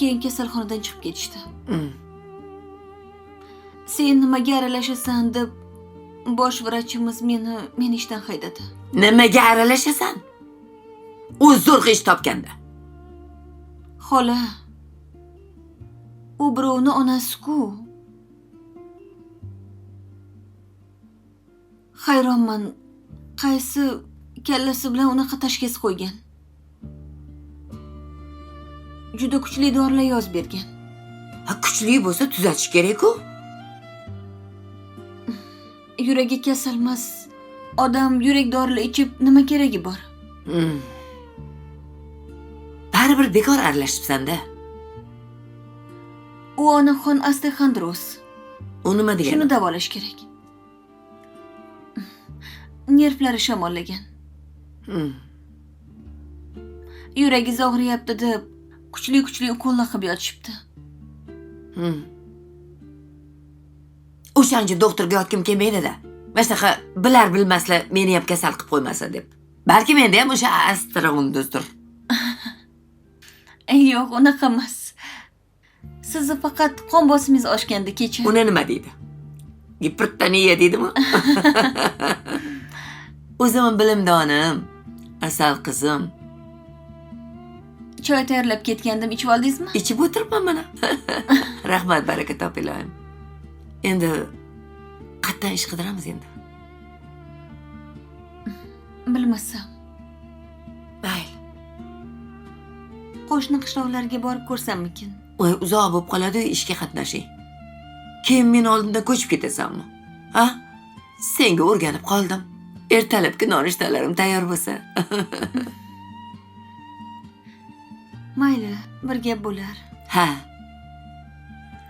Keyin kasalxonadan chiqib ketishdi. Sen nimaga aralashasan deb bosh vrachimiz meni ishdan haydadi. Nimaga aralashasan? U zo'rg'a ish topganda. Xola, u birovni onasi-ku. Hayronman, qaysi kallasi bilan unaqa tashxis qo'ygan. Juda kuchli dorilar yozib bergan. Ha, kuchli bo'lsa tuzatish kerak-ku. Yuragi kasalmas odam yurak dorilar ichib nima keragi bor? Baribir bekor aralashibsan-da. U onaxon osteoxondroz. U nima degani? Shuni davolash kerak. Nervlari shamollagan. Yuragingiz og'riyapti deb kuchli-kuchli ukollar qilib yotishibdi. O'shancha doktorga yotgim kelmaydi-da. Mana shunaqa bilar bilmaslar meni ham kasal qilib qo'ymasin deb. Balki menda ham o'sha astrog'unduzdir. Yo'q, unaqa emas. Sizni faqat qon bosimingiz oshganda kecha. Uni nima deydi? Gipertoniya deydimi? O'zim bilimdonim, asal qizim. Choy tayyorlab ketgandim, ichib oldingizmi? Ichib o'tiribman mana. Rahmat, baraka top iloyim. Endi qayerdan ish qidiramiz endi? Bilmasam. Mayli. Qo'shni qishloqlarga borib ko'rsammikin? Voy, uzoq bo'lib qoladi, ishga qatnashing. Keyin men oldindan ko'chib ketasanmi? Ha? Senga o'rganib qoldim. Ertalabki nonushtalarim tayyor bo'lsa. Mayli, bir gap bo'lar. Ha.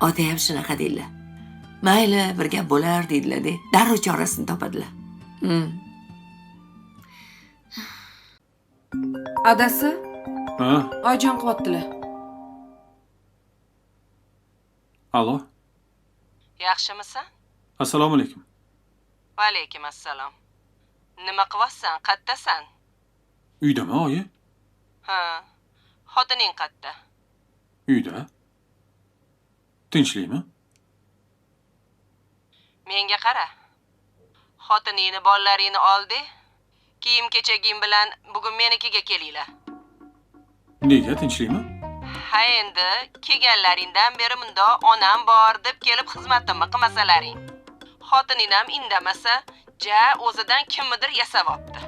Ota ham shunaqa deydilar. Mayli, bir gap bo'lar deydilar-de. Darrov chorasini topadilar. Adasi? Ha? Oyjon qilyaptilar. Alo. Yaxshimisan? Assalomu alaykum. Va alaykum assalom. Nima qilyapsan? Qattasan? Uydami, oyi? Ha. Xotining qatta? Uyda. Tinchlikmi? Menga qara. Xotiningni, bolalaringni oldi. Kiyim-kechaging bilan bugun menikiga kelinglar. Nega, tinchlikmi? Ha, endi kelganlaringdan beri bunda onam bor deb kelib xizmatimni qilmasalaring. Xotining ham indamasa, ja o'zidan kimnidir yasab olibdi.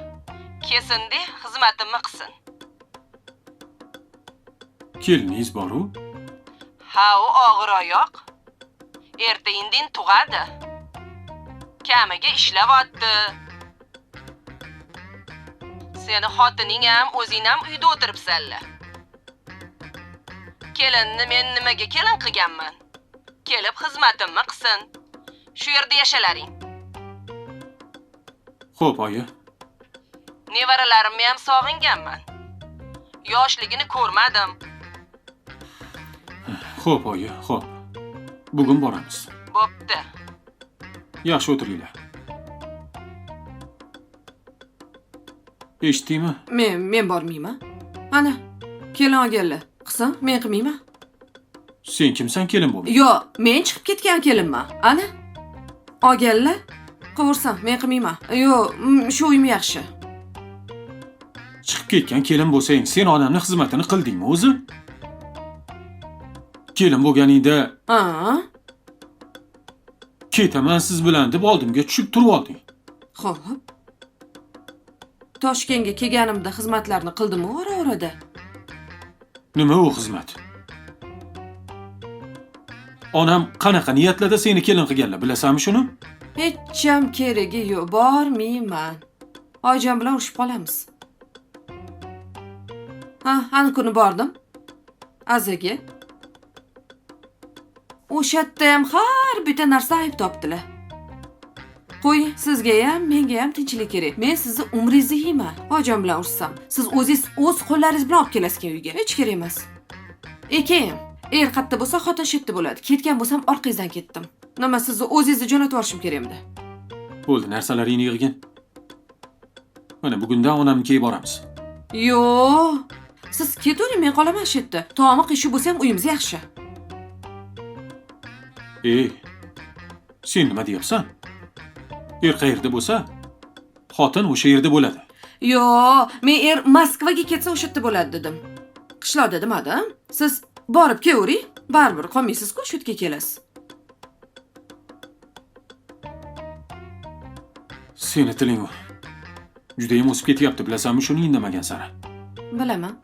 Kelsin-de, xizmatimni qilsin. Keliningiz bor-u? Ha, u og'ir oyoq. Erta indin tug'adi. Kamiga ishlayapti. Seni xotining ham, o'zing ham uyda o'tiribsanlar. Kelinni men nimaga kelin qilganman? Kelib xizmatimni qilsin. Shu yerda yashalaring. Xo'p, oyi. Nevaralarimni ham sog'inganman. Yoshligini ko'rmadim. Xo'p, oyi, xo'p. Bugun boramiz. Bo'pti. Yaxshi o'tiringlar. Eshitdingmi? Men bormayman. Ana, kelin olganlar. Qilsin, men qilmayman. Sen kimsan kelin bo'lmay? Yo'q, men chiqib ketgan kelinman. Ana, olganlar. Qivursam, men qilmayman. Yo'q, shu uyim yaxshi. Chiqib ketgan kelin bo'lsang, sen onamning xizmatini qildingmi o'zi? Kelin bo'lganingda, ha, ketaman siz bilan deb oldimga tushib turib olding. Xo'p. Toshkentga kelganimda xizmatlarni qildim-u ora-orada. Nima u xizmat? Onam qanaqa niyatlarda seni kelin qilganlar, bilasanmi shuni? Hecham keragi yo'q, bormayman. Oyijon bilan urushib qolamiz. Ha, ani kuni bordim. Azaga. O'sha yerda ham har bitta narsa ayb topdilar. Qo'y, sizga ham, menga ham tinchlik kerak. Men sizni umringizni yeyman. Oyijon bilan urushsam, siz o'zingiz o'z qo'llaringiz bilan olib kelasiz uyga. Hech kerak emas. Keyin er qayerda bo'lsa, xotin shu yerda bo'ladi. Ketgan bo'lsam orqangizdan ketdim. Nima, sizni o'zingizni jo'natib yuborishim kerakmidi? Bo'ldi, narsalaringni yig'gin. Mana bugundan onamnikiga boramiz. Yo'q, siz ketavering, men qolaman shu yerda. Tomi qiyshuv bo'lsa ham uyimiz yaxshi. Ey, sen nima deyapsan? Er qayerda bo'lsa, xotin o'sha yerda bo'ladi. Yo'q, men er Moskvaga ketsa o'sha yerda bo'ladi dedim. Qishloqda demadim. Siz borib kelavering, baribir qolmaysiz-ku, shu yerga kelasiz. Seni tiling juda ham o'sib ketyapti, bilasanmi shuni indamagan sari? Bilaman.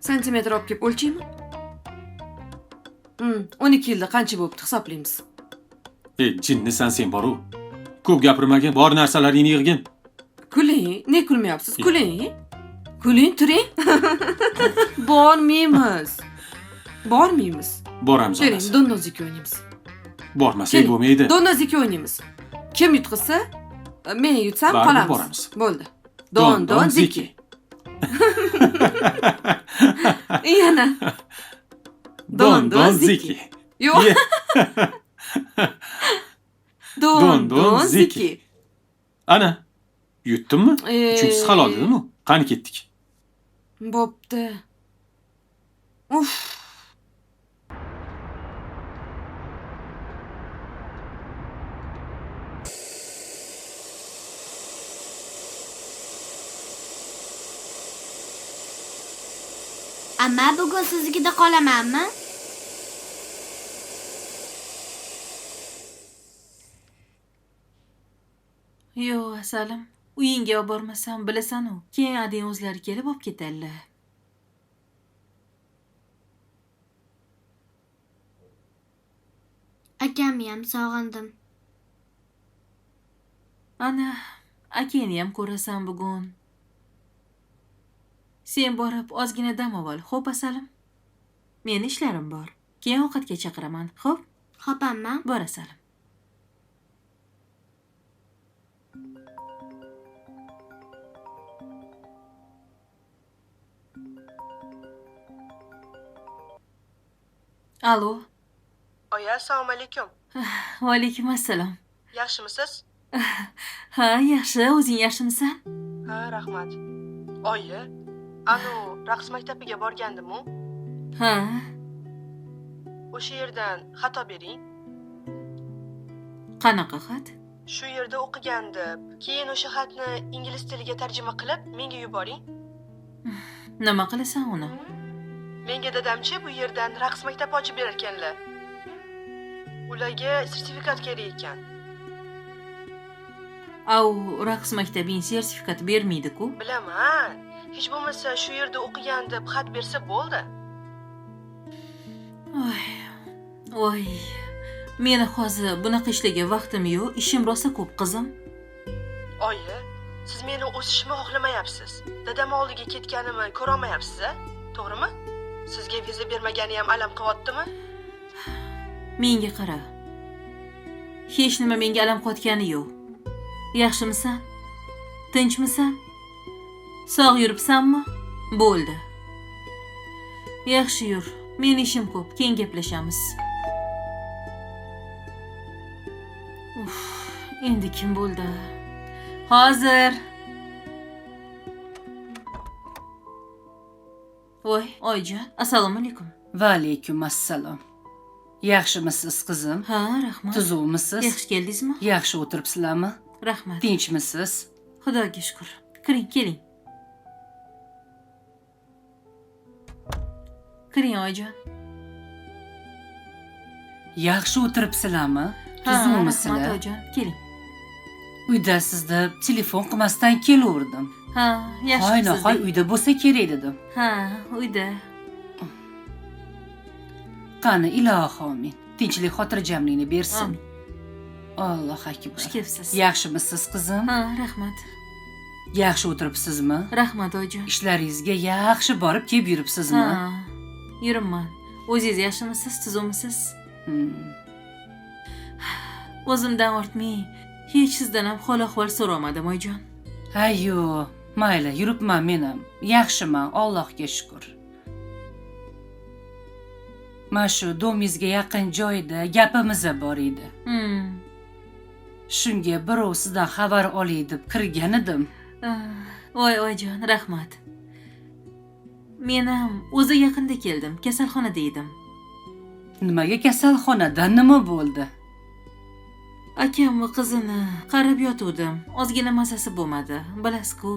Santimetr olib kelib o'lchaymi? 12 yilda qancha bo'pti hisoblaymiz. Ey, jinnisan sen boru. Ko'p gapirmagin, bor narsalaringni yig'gin. Kuling, ne kulmayapsiz? Kuling. Kuling, turing. Bormaymiz. Bormaymiz. Boramiz. Keling, dondoziki o'ynaymiz. Bormasak bo'lmaydi. Dondoziki o'ynaymiz. Kim yutqizsa, men yutsam qolamiz. Boramiz. Bo'ldi. Don don ziki. Yana. Don don ziki. Yo'q. Don don ziki. Ana, yutdimmi? Uchinchisi halol dedimi? Qani ketdik. Bo'pti. Uf. Amma bugun siznikida qolamanmi? Yo'q, asalim. Uyingga olib bormasam, bilasan-u, keyin adang o'zlari kelib olib ketadilar. Akamni ham sog'indim. Ana, akangni ham ko'rasan bugun. Sen borib ozgina dam ol, xo'p asalim? Meni ishlarim bor. Keyin ovqatga chaqiraman, xo'p? Xo'p, amma. Bor asalim. Alo. Oyi, assalomu alaykum. Va alaykum assalom. Yaxshimisiz? Ha, yaxshi. O'zing yaxshimisan? Ha, rahmat. Oyi, anu raqs maktabiga borgandim-u. Ha. O'sha yerdan xat olib bering. Qanaqa xat? Shu yerda o'qigan deb. Keyin o'sha xatni ingliz tiliga tarjima qilib menga yuboring. Nima qilasan uni? Menga dadamchi bu yerdan raqs maktabi ochib berar ekanlar. Ularga sertifikat kerak ekan. Au, raqs maktabining sertifikati bermaydi-ku. Bilaman. Hech bo'lmasa shu yerda o'qigan deb xat bersa bo'ldi. Voy. Voy. Meni hozir bunaqa ishlarga vaqtim yo'q, ishim rosa ko'p, qizim. Oyi, siz meni o'sishimni xohlamayapsiz. Dadam oldiga ketganimni ko'ra olmayapsiz-a? To'g'rimi? Sizga viza bermagani ham alam qilyaptimi? Menga qara. Hech nima menga alam qilayotgani yo'q. Yaxshimisan? Tinchmisan? Sog' yuribsanmi? Bo'ldi. Yaxshi yur. Meni ishim ko'p, keyin gaplashamiz. Uf, endi kim bo'ldi? Hozir. Voy, oyijon, assalomu alaykum. Va alaykum assalom. Yaxshimisiz qizim? Ha, rahmat. Tuzukmisiz? Yaxshi keldingizmi? Yaxshi o'tiribsizlarmi? Rahmat. Tinchmisiz? Xudoga shukr. Kiring, keling. Kiring, oyijon. Yaxshi o'tiribsizlarmi? Ha, Tuzukmisizlar? rahmat, oyijon. Keling. Uydasiz deb telefon qilmasdan kelaverdim. Ha, yaxshi. Hoy-nahoy uyda bo'lsa kerak dedim. Ha, uyda. Qani ilohi amin. Tinchlik xotirjamlikni bersin. Alloh akbar. Xush kelibsiz. Yaxshimisiz qizim? Ha, rahmat. Yaxshi o'tiribsizmi? Rahmat, oyijon. Ishlaringizga yaxshi borib kelib yuribsizmi? Ha, yuribman. O'zingiz yaxshimisiz, tuzukmisiz? O'zimdan ortmay, hech sizdan ham hol ahvol so'ramadim, oyijon. Ha, yo'q, mayli, yuribman men ham. Yaxshiman, Allohga shukr. Mana shu domingizga yaqin joyda gapimiz bor edi. Shunga birov sizdan xabar olay deb kirgan edim. Voy, oyijon, rahmat. Men ham o'zi yaqinda keldim, kasalxonada edim. Nimaga kasalxonada nima bo'ldi? Akamni qizini qarab yotuvdim. Ozgina mazasi bo'lmadi, bilasiz-ku.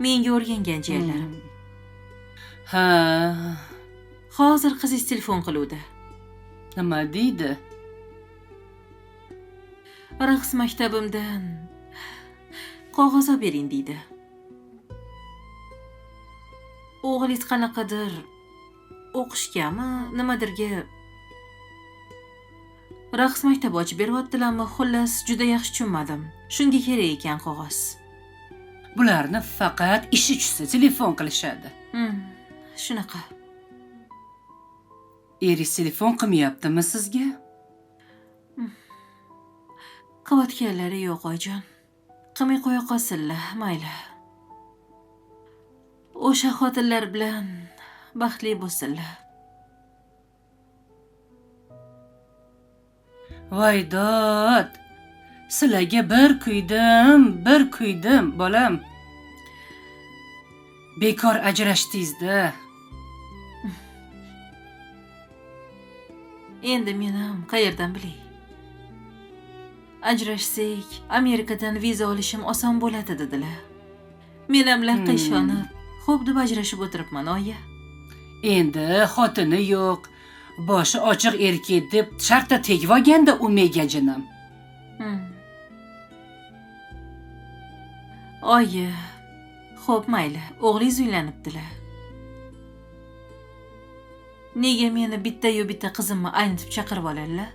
Menga o'rgangan jiyanlarim. Ha. Hozir qizingiz telefon qiluvdi. Nima deydi? Raqs maktabimdan qog'oz olib bering deydi. O'g'lingiz qanaqadir o'qishgami, nimadirga raqs maktabi ochib beryaptilarmi, xullas juda yaxshi tushunmadim. Shunga kerak ekan qog'oz. Bularni faqat ishi tushsa telefon qilishadi. Shunaqa. Eringiz telefon qilmayaptimi sizga? Qilayotganlari yo'q, oyijon. Qilmay qo'ya qolsinlar, mayli. O'sha xotinlar bilan baxtli bo'lsinlar. Voy dod. Sizlarga bir kuydim, bir kuydim, bolam. Bekor ajrashdingiz-da. Endi men ham qayerdan bilay? Ajrashsak, Amerikadan viza olishim oson bo'ladi dedilar. Men ham laqqa ishonib, xo'p deb ajrashib o'tiribman, oyi. Endi xotini yo'q, boshi ochiq erkak deb shartta tegib olganda u megajinim. Oyi, xo'p mayli, o'g'lingiz uylanibdilar. Nega meni bitta-yu bitta qizimni aynitib chaqirib oladilar?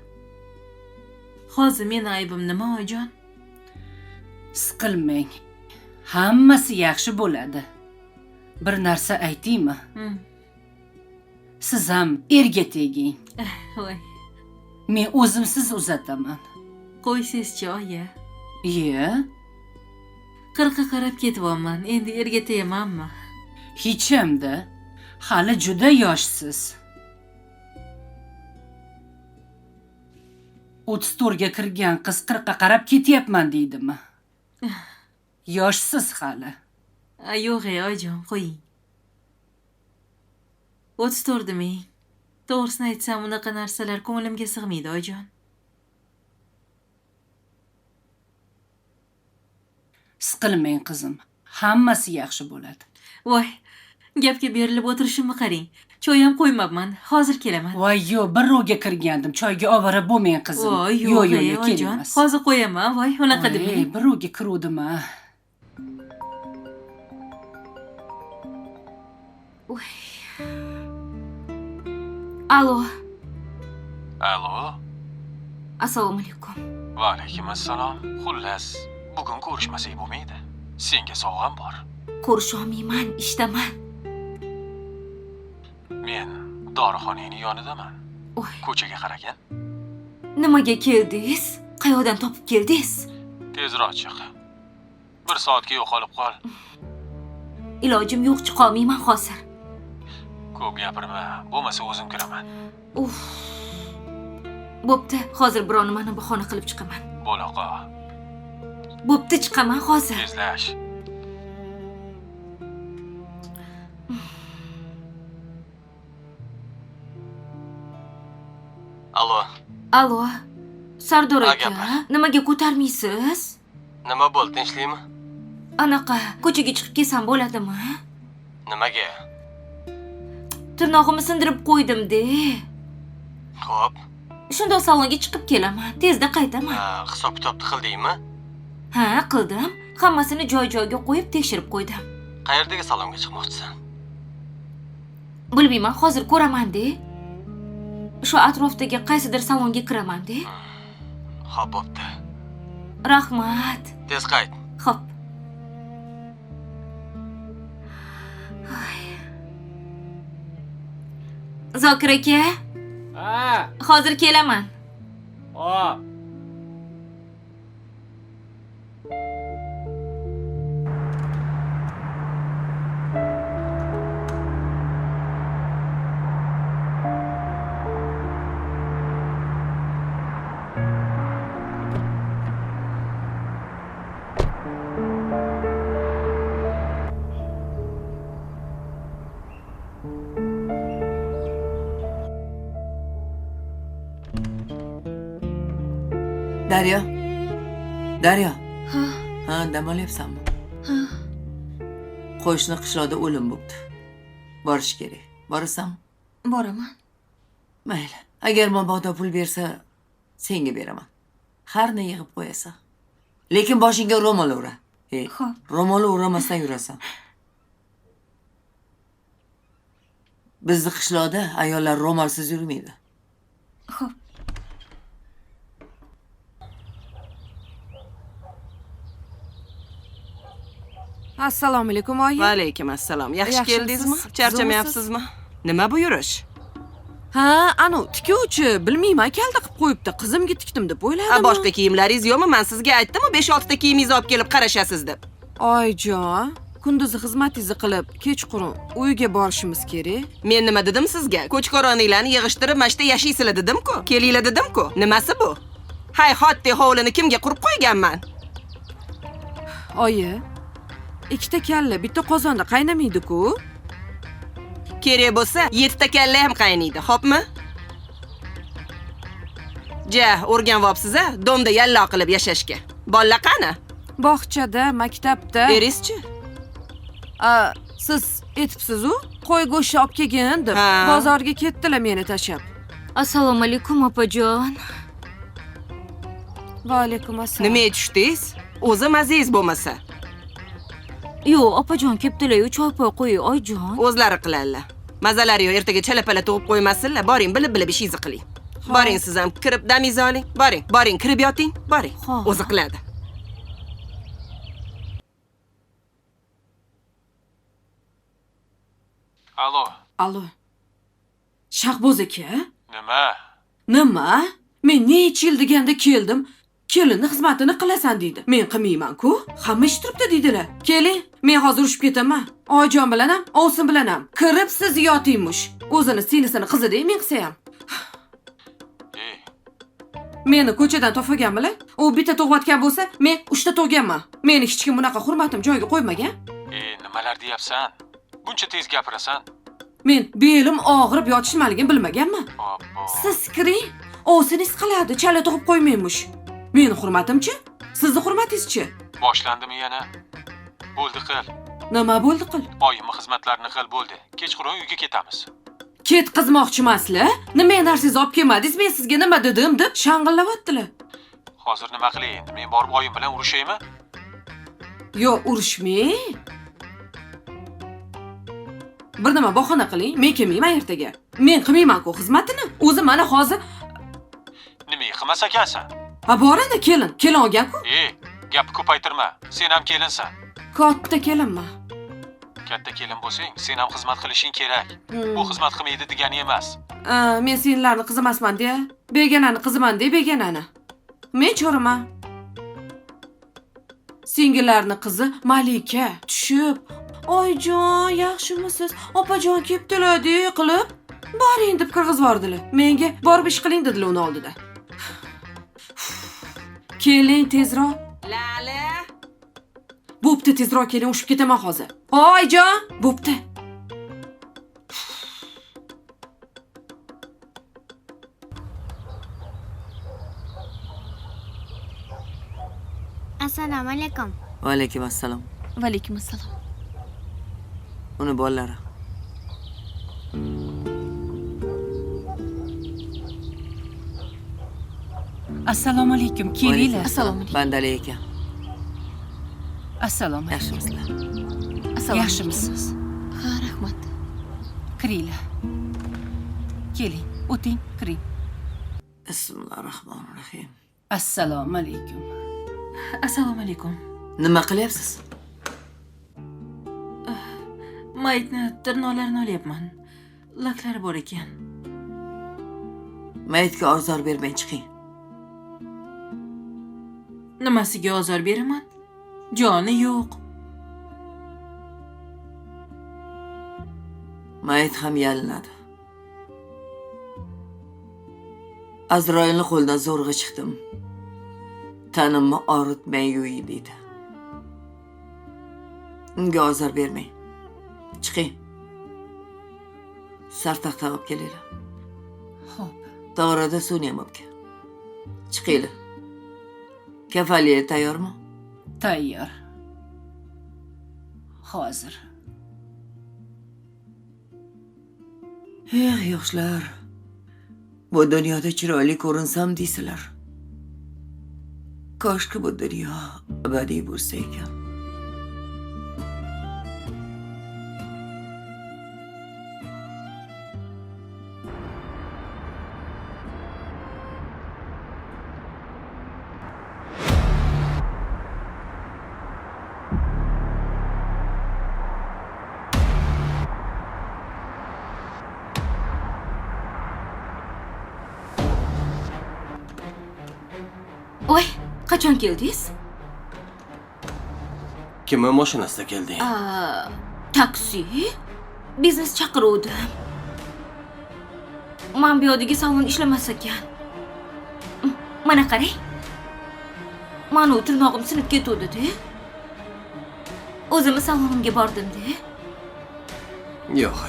Hozir meni aybim nima, oyijon? Siqilmang. Hammasi yaxshi bo'ladi. Bir narsa aytaymi? Siz ham erga teging. Voy. Men o'zim sizni uzataman. Qo'ysizchi, oyi. Iye. 40ga qarab ketyapman, endi erga tegamanmi? Hech hamda. Hali juda yoshsiz. 34 ga kirgan qiz 40ga qarab ketyapman deydimi? Yoshsiz hali. Yo'q, ey, oyijon, qo'ying. 34 demang. To'g'risini aytsam, unaqa narsalar ko'nglimga sig'maydi, oyijon. Siqilmang, qizim. Hammasi yaxshi bo'ladi. Voy, gapga berilib o'tirishimni qarang. Choy ham qo'ymabman. Hozir kelaman. Voy, yo'q, bir ro'ga kirgandim. Choyga ovora bo'lmang, qizim. Voy, Yo'q, yo'q, yo'q, ey, yo'q, oyijon. kerak emas. Hozir qo'yaman, voy, unaqa Voy, demang. bir ro'ga kiruvdim-a. Voy. Alo. Alo. Assalomu alaykum. Va alaykum assalom. Xullas, bugun ko'rishmasak bo'lmaydi. Senga sovg'am bor. Ko'risha olmayman, ishdaman. Men dorixonaning yonidaman. Oy. Ko'chaga qaragin. Nimaga keldingiz? Qayoqdan topib keldingiz? Tezroq chiq. 1 soatga yo'qolib qol. Ilojim yo'q, chiqa olmayman hozir. Ko'p gapirma, bo'lmasa o'zim kiraman. Uf. Bo'pti, hozir biror nimani bahona qilib chiqaman. Bo'laqa. Bo'pti, chiqaman hozir. Tezlash. Allo. Allo. Sardor aka, nimaga ko'tarmaysiz? Nima bo'ldi, tinchlikmi? Anaqa, ko'chaga chiqib kelsam bo'ladimi? Nimaga? Tirnog'imni sindirib qo'ydim-de. Xo'p. Shundoq salonga chiqib kelaman, tezda qaytaman. Hisob-kitobni qildingmi? Ha, qildim. Hammasini joy-joyiga qo'yib tekshirib qo'ydim. Qayerdagi salonga chiqmoqchisan? Bilmayman, hozir ko'raman-de. Shu atrofdagi qaysidir salonga kiraman-de. Xo'p, bo'pti. Rahmat. Tez qayt. Xo'p. Zokir aka. Ha. Hozir kelaman. Xo'p. Daryo. Daryo. Ha. Ha, dam olyapsanmi? Ha. Qo'shni qishloqda o'lim bo'pti. Borish kerak. Borasanmi? Boraman. Mayli. Agar mabodo pul bersa, senga beraman. Harni yig'ib qo'yasan. Lekin boshingga ro'mol o'ra. Xo'p. Ro'mol o'ramasdan yurasan. Bizni qishloqda ayollar ro'molsiz yurmaydi. Xo'p. Assalomu alaykum oyi. Va alaykum assalom. Yaxshi keldingizmi? Charchamayapsizmi? Nima bu yurish? Ha, anu tikuvchi, bilmayman, kalta qilib qo'yibdi. Qizimga tikdim deb o'yladim. Ha, boshqa kiyimlaringiz yo'qmi? Men sizga aytdim-ku, 5-6 ta kiyimingizni olib kelib qarashasiz deb. Oyjon, kunduzi xizmatingizni qilib, kechqurun uyga borishimiz kerak. Men nima dedim sizga? Ko'chkoroninglarni yig'ishtirib, mashta yashaysizlar dedim-ku. Kelinglar dedim-ku. Nimasi bu? Hay, xotdi hovlini kimga qurib qo'yganman? Oyi, ikkita kalla bitta qozonda qaynamaydi-ku. Kerak bo'lsa, 7 ta kalla ham qaynaydi, xo'pmi? Ja, o'rganvopsiz-a, domda yallo qilib yashashga. Bolalar qani? Bog'chada, maktabda. Eringizchi? Siz aytibsiz-u, qo'y go'shti olib kelgin deb. Bozorga ketdilar meni tashlab. Assalomu alaykum, opajon. Va alaykum assalom. Nimaga tushdingiz? O'zi mazangiz bo'lmasa. Yo'q, opajon keptilar-yu, choy-poy qo'ying, oyjon. O'zlari qiladilar. Mazalari yo'q, ertaga chala-pala tug'ib qo'ymasinlar. Boring, bilib-bilib ishingizni qiling. Boring siz ham kirib damingizni oling. Boring, boring, kirib yoting, boring. O'zi qiladi. Allo. Allo. Shahboz aka? Nima? Nima? Men necha yil deganda keldim. Kelinni xizmatini qilasan deydi. Men qilmayman-ku. Hamma ish turibdi deydilar. Keling, men hozir urushib ketaman. Oyjon bilan ham, ovsin bilan ham. Kirib siz yotingmush. O'zini singlisini qizi dey, men qilsa ham. Meni ko'chadan topganmilar? U bitta tug'ayotgan bo'lsa, men 3 ta tug'ganman. Meni hech kim bunaqa hurmatim joyiga qo'ymagan. Nimalar deyapsan? Buncha tez gapirasan. Men belim og'rib yotishmaligini bilmaganman. Siz kiring, ovsiningiz qiladi, chala tug'ib qo'ymaymish. Meni hurmatimchi? Sizni hurmatingizchi? Boshlandimi yana? Bo'ldi qil. Nima bo'ldi qil? Oyimning xizmatlarini qil bo'ldi. Kechqurun uyga ketamiz. Ketqizmoqchi emaslar? Nima narsangizni olib kelmadingiz? Men sizga nima dedim deb shang'illayaptilar. Hozir nima qilay endi? Men borib oyim bilan urushaymi? Yo'q, urushmang. Bir nima bahona qiling, men kelmayman ertaga. Men qilmayman-ku xizmatini. O'zi mana hozir nima qilmas ekansan? Ha, bor-da kelin, kelin olgan-ku. Gapni ko'paytirma. Sen ham kelinsan. Katta kelinman. Katta kelin bo'lsang, sen ham xizmat qilishing kerak. Bu xizmat qilmaydi degani emas. Men senlarni qizi emasman deya, begonani qiziman de, begonani. Men cho'riman. Singillarni qizi Malika tushib, Oyjon, yaxshimisiz? Opajon kelibdilar de qilib, boring deb kirg'izib yubordilar. Menga borib ish qiling dedilar uni oldida. Keling tezroq. Lali. Bo'pti, tezroq keling, ushib ketaman hozir. Oyjon, bo'pti. Assalomu alaykum. Va alaykum assalom. Va alaykum assalom. Uni bolalari. Assalomu alaykum, kelinglar. Assalomu alaykum. Bandali aka. Assalomu alaykum. Yaxshimisizlar? Assalomu Yaxshimisiz? Ha, rahmat. Kiringlar. Keling, o'ting, kiring. Bismillahirrohmanirrohim. Assalomu alaykum. Assalomu alaykum. Nima qilyapsiz? Mayitni tirnoqlarini olyapman. Laklari bor ekan. Mayitga ozor bermay chiqing. Nimasiga ozor beraman? Joni yo'q. Mayit ham yalinadi. Azroilni qo'lidan zo'rg'a chiqdim. Tanimni og'ritmay yuy deydi. Unga ozor bermang. Chiqing. Sartaxta olib kelinglar. Xo'p. To'g'rida suvni ham olib kel. Chiqinglar. Kafanlar tayyormi? Tayyor. Hozir. Eh, yoshlar. Bu dunyoda chiroyli ko'rinsam deysizlar. Koshki bu dunyo abadiy bo'lsa ekan. Oy, qachon keldingiz? Kimning mashinasida kelding? Taksi? Biznes chaqiruvdi. Men bu yerdagi salon ishlamas ekan. Mana qarang. Mana u tirnog'im sinib ketuvdi-da. O'zimni salonimga bordim-da. Yo'q.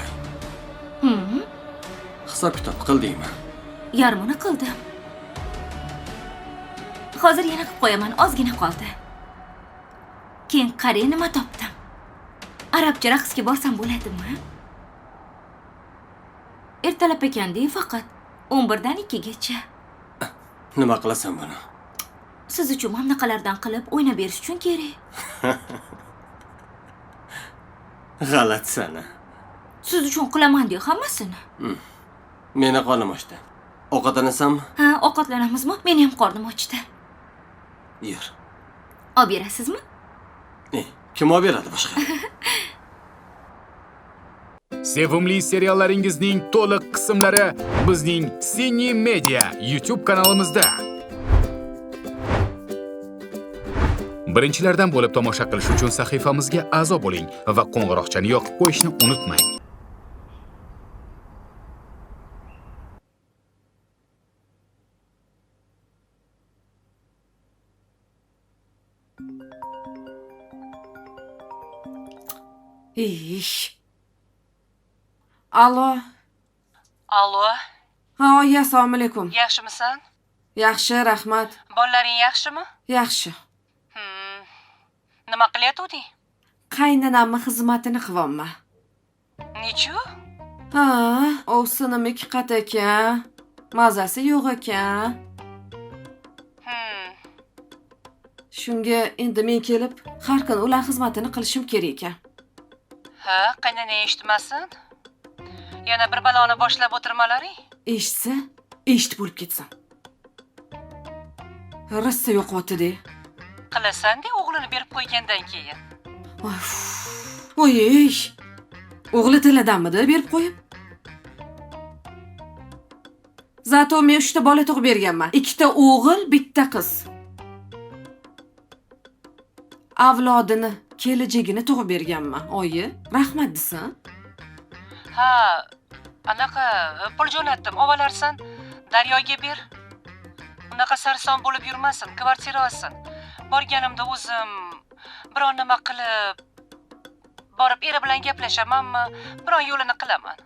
Hisob-kitob qildingmi? Yarmini qildim. Hozir yana qilib qo'yaman, ozgina qoldi. Keyin qarang nima topdim. Arabcha raqsga borsam bo'ladimi? Ertalab ekan-da faqat 11 dan 2 gacha. Nima qilasan buni? Siz uchun mamlaqalardan qilib o'ynab berish uchun kerak. G'alatsan. Siz uchun qilaman deb hammasini. Meni qonim ochdi. Ovqatlanasanmi? Ha, ovqatlanamizmi? Meni ham qornim ochdi. Yur. Olib berasizmi? Kim olib beradi boshqa? Sevimli seriallaringizning to'liq qismlari bizning Cine Media YouTube kanalimizda. Birinchilardan bo'lib tomosha qilish uchun sahifamizga a'zo bo'ling va qo'ng'iroqchani yoqib qo'yishni unutmang. Ish. Alo. Alo. Ha, oyi, assalomu alaykum. Yaxshimisan? Yaxshi, rahmat. Bolalaring yaxshimi? Yaxshi. Nima qilyotganding? Qaynonamning xizmatini qilyapman. Nechu? Ha, ovsinim ikki qat ekan. Mazasi yo'q ekan. Shunga endi men kelib har kun ular xizmatini qilishim kerak ekan. Ha, qaynonang eshitmasin. Yana bir baloni boshlab o'tirmalaring. Eshitsa, eshitib bo'lib ketsin. Rosa yo'qotdi-de. Qilasan-de, o'g'lini berib qo'ygandan keyin. Oy, o'g'li tiladanmidi berib qo'yib? Zato men 3 ta bola tug'ib berganman. 2 ta o'g'il, 1 ta qiz. Avlodini Kelajagini tug'ib berganman, oyi. Rahmat desin. Ha, anaqa pul jo'natdim, ovalarsan. Daryoga ber. Unaqa sarson bo'lib yurmasin, kvartira olsin. Borganimda o'zim biron nima qilib borib eri bilan gaplashamanmi, biron yo'lini qilaman.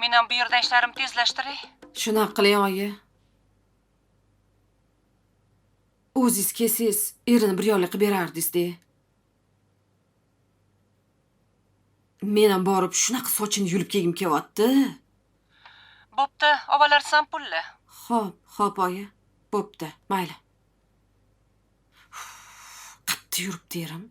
Men ham bu yerda ishlarimni tezlashtiray. Shunaqa qiling, oyi. O'zingiz kelsangiz, erini bir yo'lga qilib berardingiz-da. Men ham borib shunaqa sochini yulib kelgim kelyapti. Bo'pti, ovalarsan pulni. Xo'p, xo'p oyi. Bo'pti, mayli. Qattiq yuribdi erim.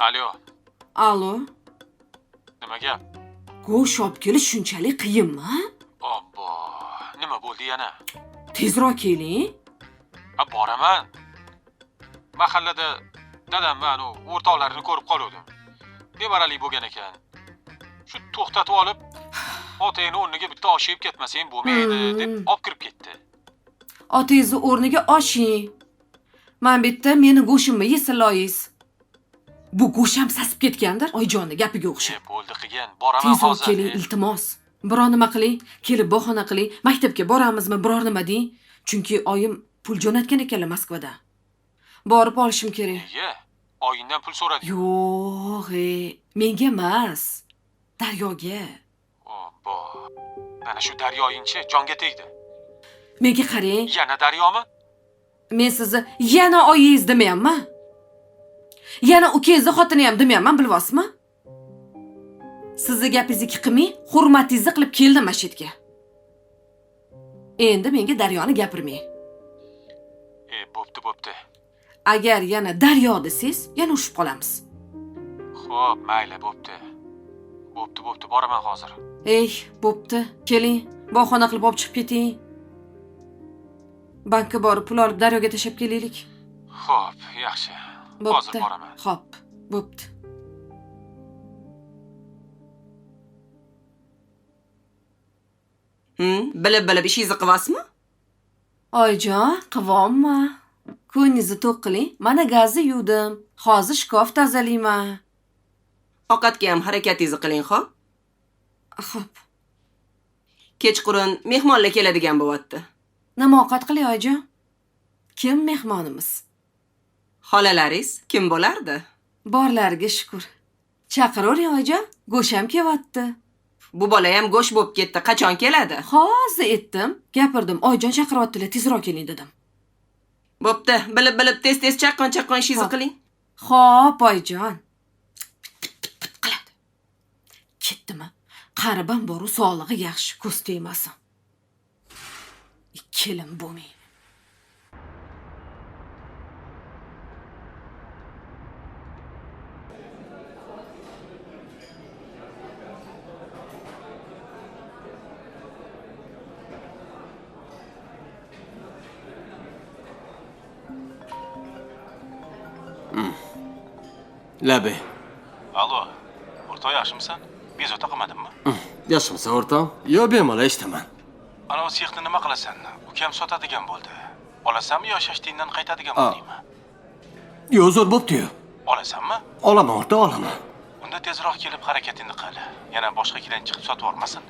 Alo. Alo. Nima gap? Go'sht olib kelish shunchalik qiyinmi? Obbo, nima bo'ldi yana? Tezroq keling. Ha, boraman. Mahallada dadam va anu o'rtoqlarini ko'rib qoluvdim. Nevaralik bo'lgan ekan. Shu to'xtatib olib, otangni o'rniga bitta osh yeb ketmasang bo'lmaydi deb olib kirib ketdi. Otangizni o'rniga osh yeng. Men bu yerda meni go'shimni yesin. Bu go'sht ham sasib ketgandir, Oyjonni gapiga o'xshab. Bo'ldi qilgan, boraman hozir. Tezroq keling, iltimos. Biror nima qiling, kelib bahona qiling, maktabga boramizmi, biror nima deng. Chunki oyim pul jo'natgan ekanlar Moskvada. Borib olishim kerak. Nega? Oyingdan pul so'radi. Yo'q, menga emas. Daryoga. Obbo. Mana shu daryoyingchi jonga tegdi. Menga qarang. Yana daryomi? Men sizni yana oyingiz demayapman. Yana ukangizni xotini ham demayapman, bilyapsizmi? Sizni gapingizni qilmay, hurmatingizni qilib keldim mana shu yerga. Endi menga daryoni gapirmang. Bo'pti, bo'pti. Agar yana daryo desangiz, yana urushib qolamiz. Xo'p, mayli, bo'pti. Bo'pti, bo'pti, boraman hozir. Ey, bo'pti. Keling, bahona qilib olib chiqib keting. Bankka borib pul olib daryoga tashlab kelaylik. Xo'p, yaxshi. Hozir boraman. Xo'p, bo'pti. Bilib-bilib ishingizni qilyapsizmi? Oyjon, qilyapman. Ko'nglingizni to'q qiling. Mana gazni yuvdim. Hozir shkaf tozalayman. Ovqatga ham harakatingizni qiling, xo'p? Xo'p. Kechqurun mehmonlar keladigan bo'lyapti. Nima ovqat qilay, oyijon? Kim mehmonimiz? Xolalaringiz kim bo'lardi? Borlariga shukur. Chaqiravering, oyijon, go'sht ham kelyapti. Bu bola ham go'sht bo'lib ketdi. Qachon keladi? Hozir aytdim, gapirdim. Oyijon chaqiryaptilar, tezroq keling dedim. Bo'pti, bilib-bilib tez-tez chaqqon-chaqqon ishingizni qiling. Xo'p, oyijon. Pit-pit qiladi. Ketdimi? Qaribam boru sog'lig'i yaxshi, ko'z tegmasin. Kelin bo'lmay. Labi. Alo, o'rtoq yaxshimisan? Bezovta qilmadimmi? Yaxshimisan o'rtoq? Yo'q, bemalol eshitaman. Ana sexni nima qilasan? Ukam sotadigan bo'ldi. Olasanmi yo shashtingdan qaytadigan bo'ldingmi? Yo'q, zo'r bo'pti-yu. Olasanmi? Olaman o'rtoq, olaman. Unda tezroq kelib harakatingni qil. Yana boshqa klient chiqib sotib yubormasin.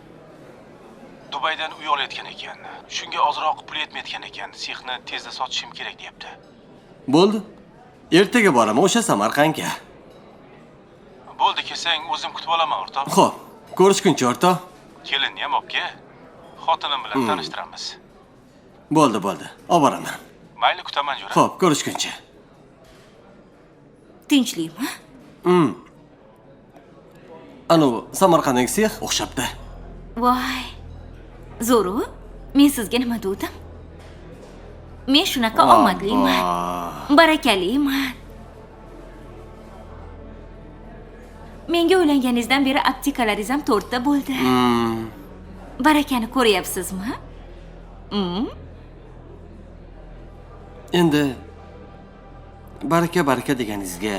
Dubaydan uy olayotgan ekan. Shunga ozroq pul yetmayotgan ekan. Sexni tezda sotishim kerak deyapti. Bo'ldi. Ertaga boraman o'sha Samarqandga. Bo'ldi, kelsang o'zim kutib olaman o'rtoq. Xo'p, ko'rishguncha o'rtoq. Kelinni ham olib kel. Xotinim bilan tanishtiramiz. Bo'ldi, bo'ldi. Olib boraman. Mayli, kutaman jo'ra. Xo'p, ko'rishguncha. Tinchlikmi? Anu Samarqanddagi sex o'xshabdi. Voy. Zo'ru, men sizga nima dedim? Men shunaqa omadliman. Barakaliman. Menga uylanganingizdan beri aptekalaringiz ham 4 ta bo'ldi. Barakani ko'ryapsizmi? Endi baraka baraka deganingizga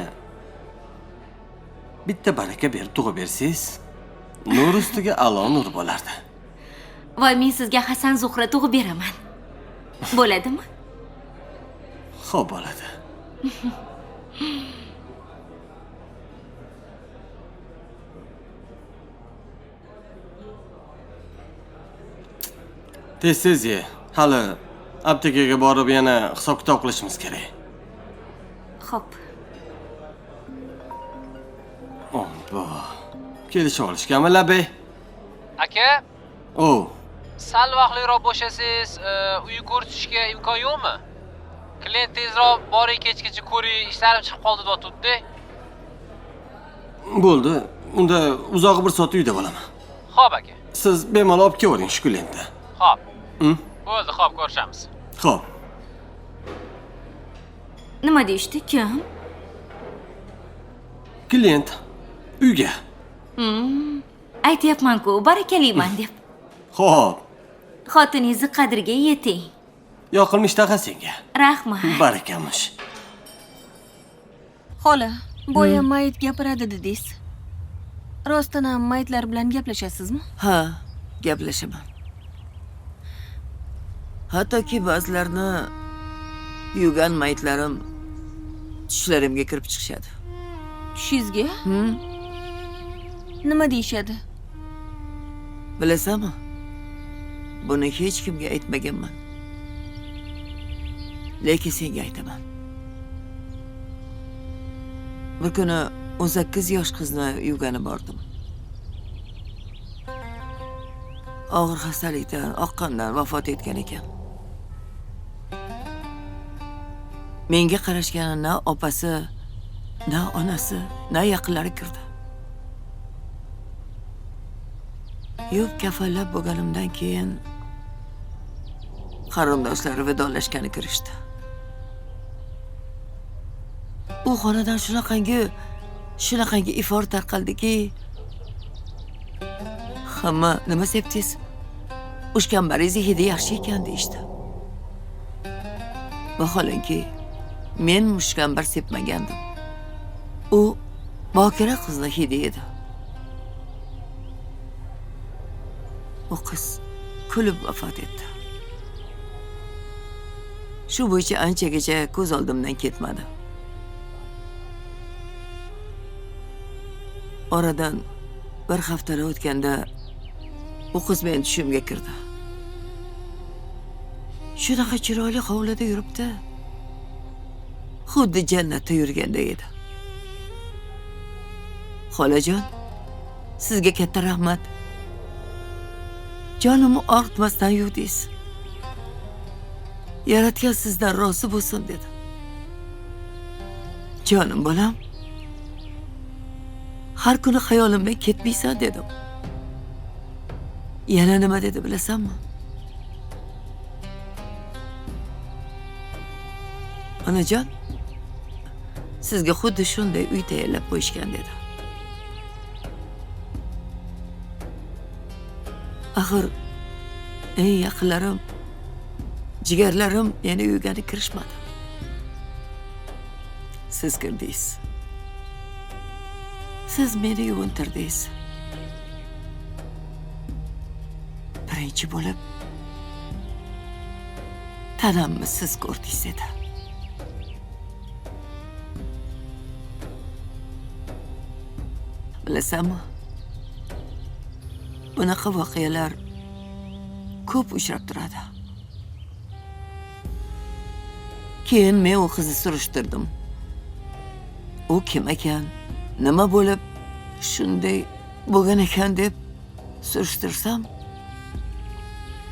Bitta baraka berib tug'ib bersangiz, nur ustiga a'lo nur bo'lardi. Voy, men sizga Hasan Zuhra tug'ib beraman. Bo'ladimi? Xo'p, bo'ladi. Tez-tez ye. Hali aptekaga borib yana hisob-kitob qilishimiz kerak. Xo'p. Obbo. Kelisha olishganmi, labay? Aka, O, sal vaqtliroq bo'shasangiz, uyi ko'rsatishga imkon yo'qmi? Klient tezroq boring, kechgacha ko'ring, ishlarim chiqib qoldi deyotdi. Bo'ldi. Unda uzog'i 1 soat uyda bo'laman. Xo'p, aka. Siz bemalol olib kelavering shu klientni. Xo'p. Bo'ldi, xo'p, ko'rishamiz. Xo'p. Nima deyishdi, kim? Klient uyga. Aytyapman-ku, barakaliman deb. Xo'p. Xotiningizni qadriga yeting. Yoqilmish taqa senga. Rahmat. Barakamish. Xola, boya mayit gapiradi dedingiz. Rostdan ham mayitlar bilan gaplashasizmi? Ha, gaplashaman. Hattoki ba'zilarni yuvgan mayitlarim tushlarimga kirib chiqishadi. Tushingizga? Nima deyishadi? Bilasanmi? Buni hech kimga aytmaganman. Lekin senga aytaman. Bir kuni 18 yosh qizni yuvgani bordim. Og'ir xastalikdan, oqqondan vafot etgan ekan. Menga qarashgani na opasi, na onasi, na yaqinlari kirdi. Yuvib kafanlab bo'lganimdan keyin qarindoshlari vidolashgani kirishdi. U xonadan shunaqangi ifor tarqaldiki, hamma nima sepdingiz? Ushkambaringiz hidi yaxshi ekan deyishdi. Vaholanki men mushkambar sepmagandim. U bokira qizni hidi edi. U qiz kulib vafot etdi. Shu bo'yicha anchagacha ko'z oldimdan ketmadi. Oradan bir haftalar o'tganda u qiz meni tushimga kirdi. Shunaqa chiroyli hovlida yuribdi. Xuddi jannatda yurganday edi. Xolajon, sizga katta rahmat. Jonimni og'ritmasdan yuvdingiz. Yaratgan sizdan rozi bo'lsin dedi. Jonim bolam, har kuni xayolimdan ketmaysan dedim. Yana nima dedi bilasanmi? Onajon, sizga xuddi shunday uy tayyorlab qo'yishgan dedi. Axir eng yaqinlarim, jigarlarim meni uygani kirishmadi. Siz kirdingiz. Siz meni yuvintirdingiz. Birinchi bo'lib tanamni siz ko'rdingiz dedi. Bilasanmi? Bunaqa voqealar ko'p uchrab turadi. Keyin men u qizni surishtirdim. U kim ekan, nima bo'lib shunday bo'lgan ekan deb surishtirsam,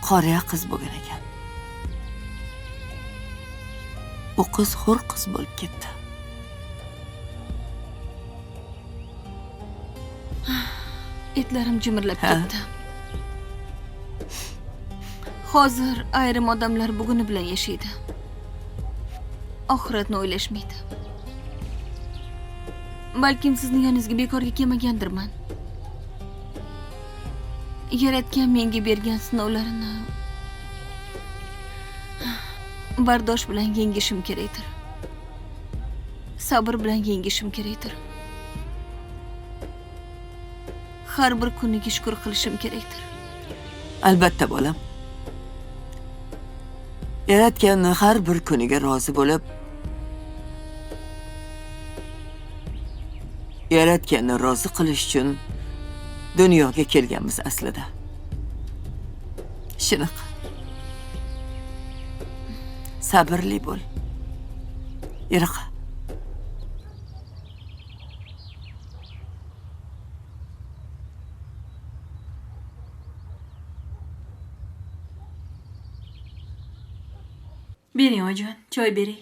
qoriya qiz bo'lgan ekan. U qiz hur qiz bo'lib ketdi. Etlarim jimirlab ketdi. Hozir ayrim odamlar buguni bilan yashaydi. Oxiratni o'ylashmaydi. Balkim sizni yoningizga bekorga kelmagandirman. Yaratgan menga bergan sinovlarini bardosh bilan yengishim kerakdir. Sabr bilan yengishim kerakdir. Har bir kuniga shukr qilishim kerakdir. Albatta bolam. Yaratganni har bir kuniga rozi bo'lib, Yaratganni rozi qilish uchun dunyoga kelganmiz aslida. Shunaqa. Sabrli bo'l. Yuraqa. Bering oyijon, choy bering.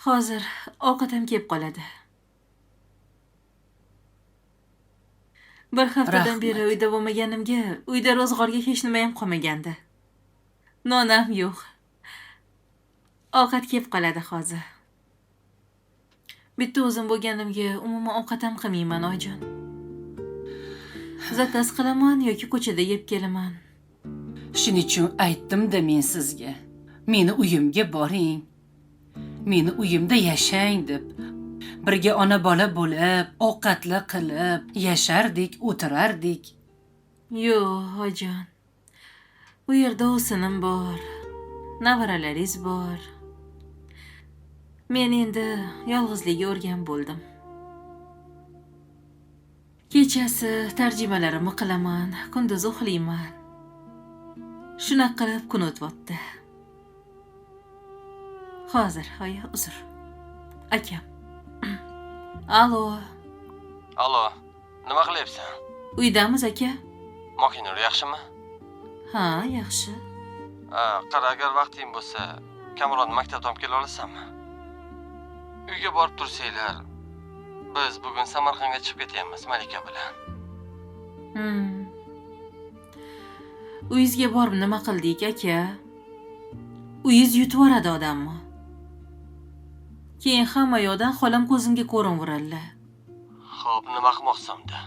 Hozir ovqat ham kelib qoladi. Bir haftadan beri uyda bo'lmaganimga, uyda ro'zg'orga hech nima ham qolmagandi. Non ham yo'q. Ovqat kelib qoladi hozir. Bitta o'zim bo'lganimga umuman ovqat ham qilmayman, oyijon. Zakaz qilaman yoki ko'chada yeb kelaman. Shuning uchun aytdim-da men sizga. Meni uyimga boring. Meni uyimda yashang deb. Birga ona bola bo'lib, ovqatli qilib, yashardik, o'tirardik. Yo'q, oyijon. U yerda o'sinim bor, nevaralaringiz bor. Men endi yolg'izlikka o'rgan bo'ldim. Kechasi tarjimalarimni qilaman, kunduz uxlayman. Shunaqa qilib kun o'tyapti. Hozir, oyi, uzr. Akam. Alo. Alo, nima qilyapsan? Uydamiz aka. Makinur yaxshimi? Ha, yaxshi. Qara, agar vaqting bo'lsa, Kamronni maktabdan olib kela olasanmi? Uyga borib tursanglar, biz bugun Samarqandga chiqib ketyapmiz Malika bilan. Uyingizga borib nima qildik aka? Uyingiz yutib yuboradi odamni. Keyin hamma yoqdan xolam ko'zimga ko'rinaveradilar. Xo'p, nima qilmoqsan-da?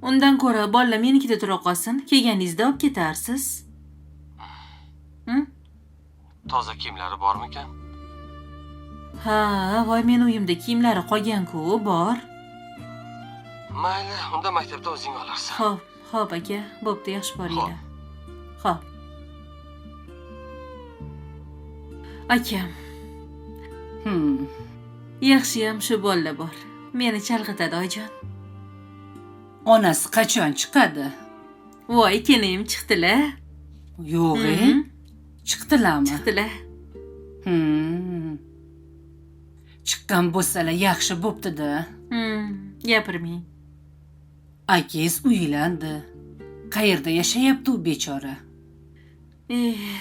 Undan ko'ra bolalar menikida tura qolsin, kelganingizda olib ketarsiz. Toza kiyimlari bormikan? Ha, voy, men uyimda kiyimlari qolgan-ku, bor. Mayli, unda maktabda o'zing olarsan. Xo'p, xo'p aka, bo'pti, yaxshi boringlar. Xo'p. Akam. Yaxshiyam shu bolalar bor. Meni chalg'itadi, oyijon. Onasi qachon chiqadi? Voy, kelinam chiqdilar. Yo'q, chiqdilarmi? Chiqdilar. Chiqqan bo'lsalar yaxshi bo'pti-da. Gapirmang. Akangiz uylandi. Qayerda yashayapti u bechora?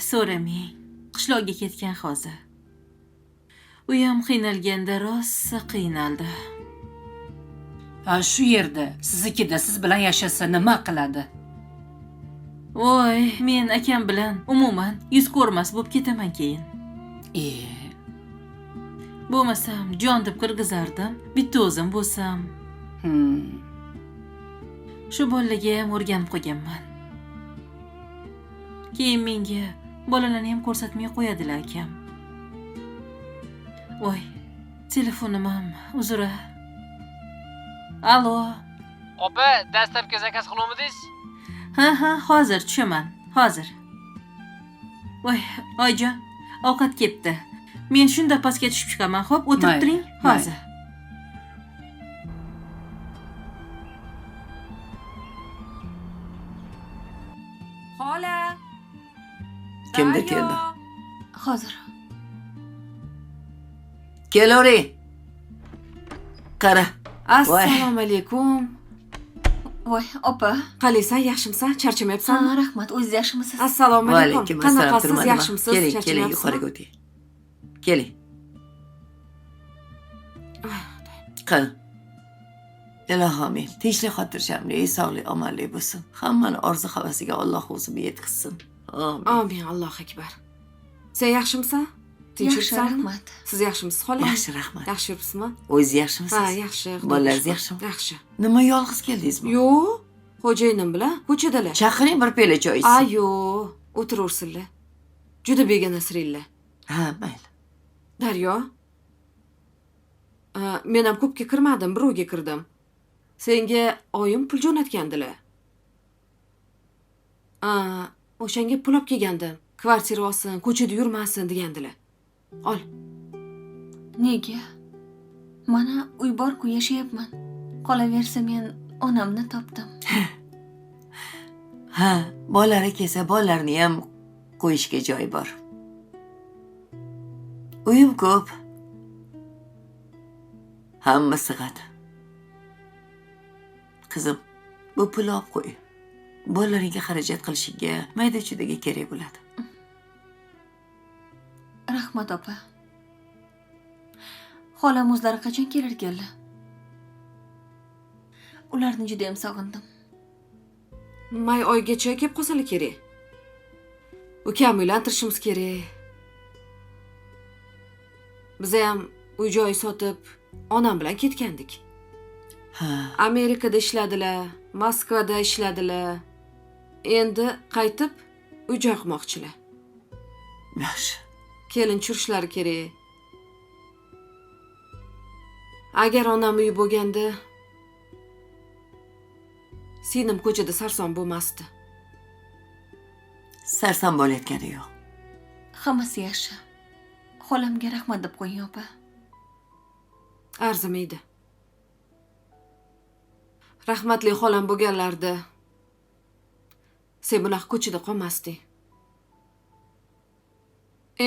So'ramang. Qishloqqa ketgan hozir. U ham qiynalganda rosa qiynaldi. Ha, shu yerda siznikida siz bilan yashasa nima qiladi? Voy, men akam bilan umuman yuz ko'rmas bo'lib ketaman keyin. Bo'lmasam jon deb kirgizardim, bitta o'zim bo'lsam. Shu bolaga ham o'rganib qolganman. Keyin menga bolalarni ham ko'rsatmay qo'yadilar akam. Voy, telefonim ham uzr. Alo. Opa, dastlabki zakaz qiluvmidingiz? Ha, ha, hozir tushaman, hozir. Voy, oyijon, ovqat kelibdi. Men shunda pastga tushib chiqaman, xo'p, o'tirib turing, hozir. Xola. Kimdir keldi? Hozir. Kelavering. Qara. Assalomu alaykum. Voy, opa. Qalaysan, yaxshimisan? Charchamayapsanmi? Ha, rahmat. O'zingiz yaxshimisiz? Assalomu alaykum. Qanaqasiz, yaxshimisiz? Keling, keling, yuqoriga o'ting. Keling. Qani. Ilohim amin. Tinchlik, xotirjamlik, sog'lik, omonlik bo'lsin. Hammani orzu havasiga Alloh o'zi yetkazsin. Amin. Amin, Allohu akbar. Sen yaxshimisan? Yaxshi, rahmat. Siz yaxshimisiz, xola? Yaxshi, rahmat. Yaxshi yuribsizmi? O'zingiz yaxshimisiz? Ha, yaxshi. Bolalaringiz yaxshimi? Yaxshi. Nima yolg'iz keldingizmi? Yo'q, xo'jayinim bilan ko'chadalar. Chaqiring, bir piyola choy ichsin. A, yo'q, o'tiraversinlar. Juda begonasiringlar. Ha, mayli. Daryo. Men ham ko'pga kirmadim, birovga kirdim. Senga oyim pul jo'natgandilar. O'shanga pul olib kelgandim. Kvartira olsin, ko'chada yurmasin degandilar. Ol. Nega? Mana uy bor-ku, yashayapman. Qolaversa men onamni topdim. Ha, bolalari kelsa bolalarni ham qo'yishga joy bor. Uyim ko'p. Hamma sig'adi. Qizim, bu pulni olib qo'y. Bolalaringga xarajat qilishingga, mayda-chuydaga kerak bo'ladi. Rahmat opa. Xolam o'zlari qachon kelar ekanlar? Ularni juda ham sog'indim. May oygacha kelib qolsalar kerak. Ukam uylantirishimiz kerak. Biz ham uy joy sotib, onam bilan ketgandik. Ha. Amerikada ishladilar, Moskvada ishladilar. Endi qaytib uy joy qilmoqchilar. Yaxshi. Kelin tushirishlari kerak. Agar onam uyi bo'lganda singlim ko'chada sarson bo'lmasdi. Sarson bo'layotgani yo'q. Hammasi yaxshi. Xolamga rahmat deb qo'ying opa. Arzimaydi. Rahmatli xolam bo'lganlarida sen bunaqa ko'chada qolmasding.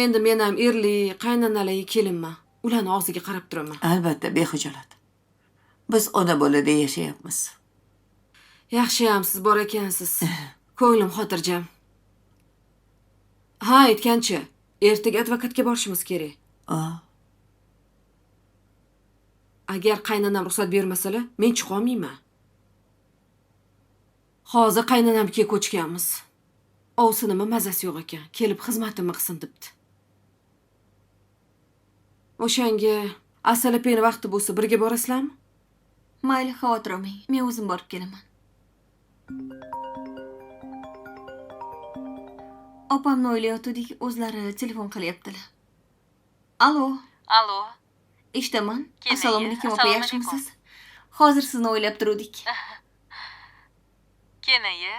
Endi men ham erli, qaynonali kelinman. Ularni og'ziga qarab turaman. Albatta, bexijolat. Biz ona bolada yashayapmiz. Yaxshiyam siz bor ekansiz. Ko'nglim xotirjam. Ha, aytgancha, ertaga advokatga borishimiz kerak. Agar qaynonam ruxsat bermasalar, men chiqa olmayman. Hozir qaynonamga ko'chganmiz. Ovsinimning mazasi yo'q ekan, kelib xizmatimni qilsin debdi. O'shanga Asal opangni vaqti bo'lsa birga borasizlarmi? Mayli, xavotir olmang. Men o'zim borib kelaman. Opamni o'ylayotgandik, o'zlari telefon qilyaptilar. Alo. Alo. Eshitaman. Assalomu alaykum opa, yaxshimisiz? Hozir sizni o'ylab turdik. Kenaya.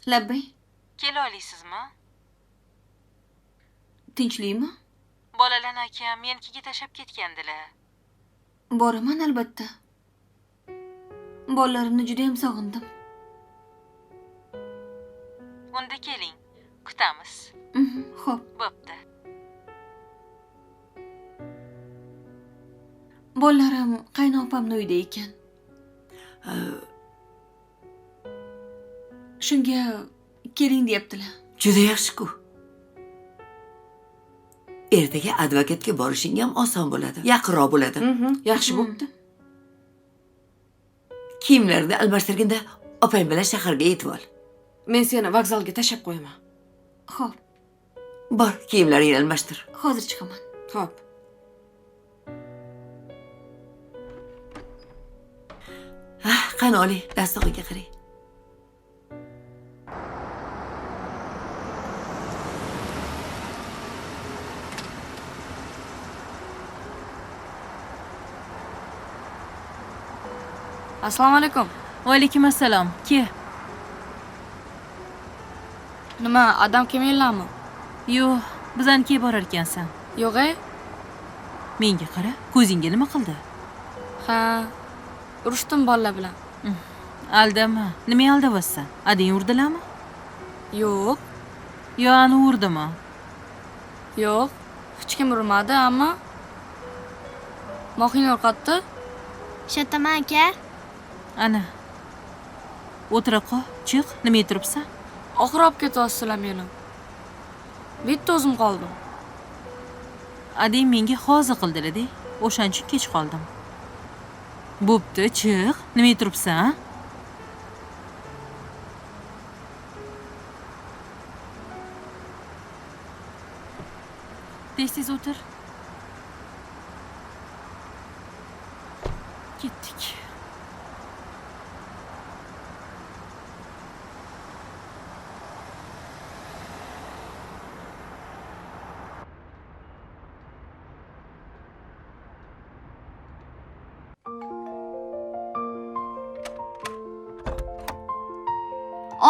Labbay. Kela olasizmi? Tinchlikmi? Bolalarni akam menikiga tashlab ketgandilar. Boraman albatta. Bolalarimni juda ham sog'indim. Unda keling, kutamiz. Xo'p. Bo'pti. Bolalarim qaynopamni uyida ekan. Shunga keling deyaptilar. Juda yaxshi-ku. Ertaga advokatga borishing ham oson bo'ladi, yaqinroq bo'ladi. Yaxshi bo'pti. Kiyimlarini almashtirganda opang bilan shaharga yetib ol. Men seni vokzalga tashlab qo'yaman. Xo'p. Bor, kiyimlaringni almashtir. Hozir chiqaman. Xo'p. Qani oling, dasturxonga qarang. Assalomu alaykum. Va alaykum assalom. Ke. Nima, adam kelmaylarmi? Yo'q, bizanikiga borar ekansan. Yo'q-e? Menga qara, ko'zingga nima qildi? Ha, urushdim bolalar bilan. Aldama. Nima aldayapsan? Adang urdilarmi? Yo'q. Yo, ani urdimi? Yo'q, hech kim urmadi, ammo mashina o'rqatdi. Ishataman aka. Ana. O'tira qol, chiq, nima turibsan? Oxiri olib ketyapsizlar meni. Bitta o'zim qoldim. Adang menga hozir qildilar-da, o'shaning uchun kech qoldim. Bo'pti, chiq, nima turibsan? Tez-tez o'tir. Ketdik.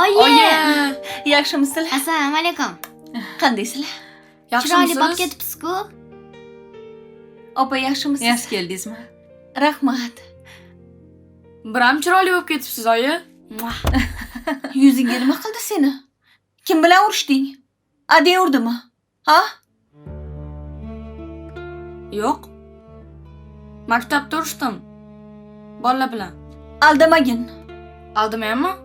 Oyi! Oyi! Yaxshimisizlar? Assalomu alaykum. Qandaysizlar? Chiroyli bo'lib ketibsiz-ku. Opa, yaxshimisiz? Yaxshi keldingizmi? Rahmat. Biram chiroyli bo'lib ketibsiz, oyi. Yuzingga nima qildi seni? Kim bilan urushding? Adang urdimi? Ha? Yo'q. Maktabda urushdim. Bolalar bilan. Aldamagin. Aldamayapman.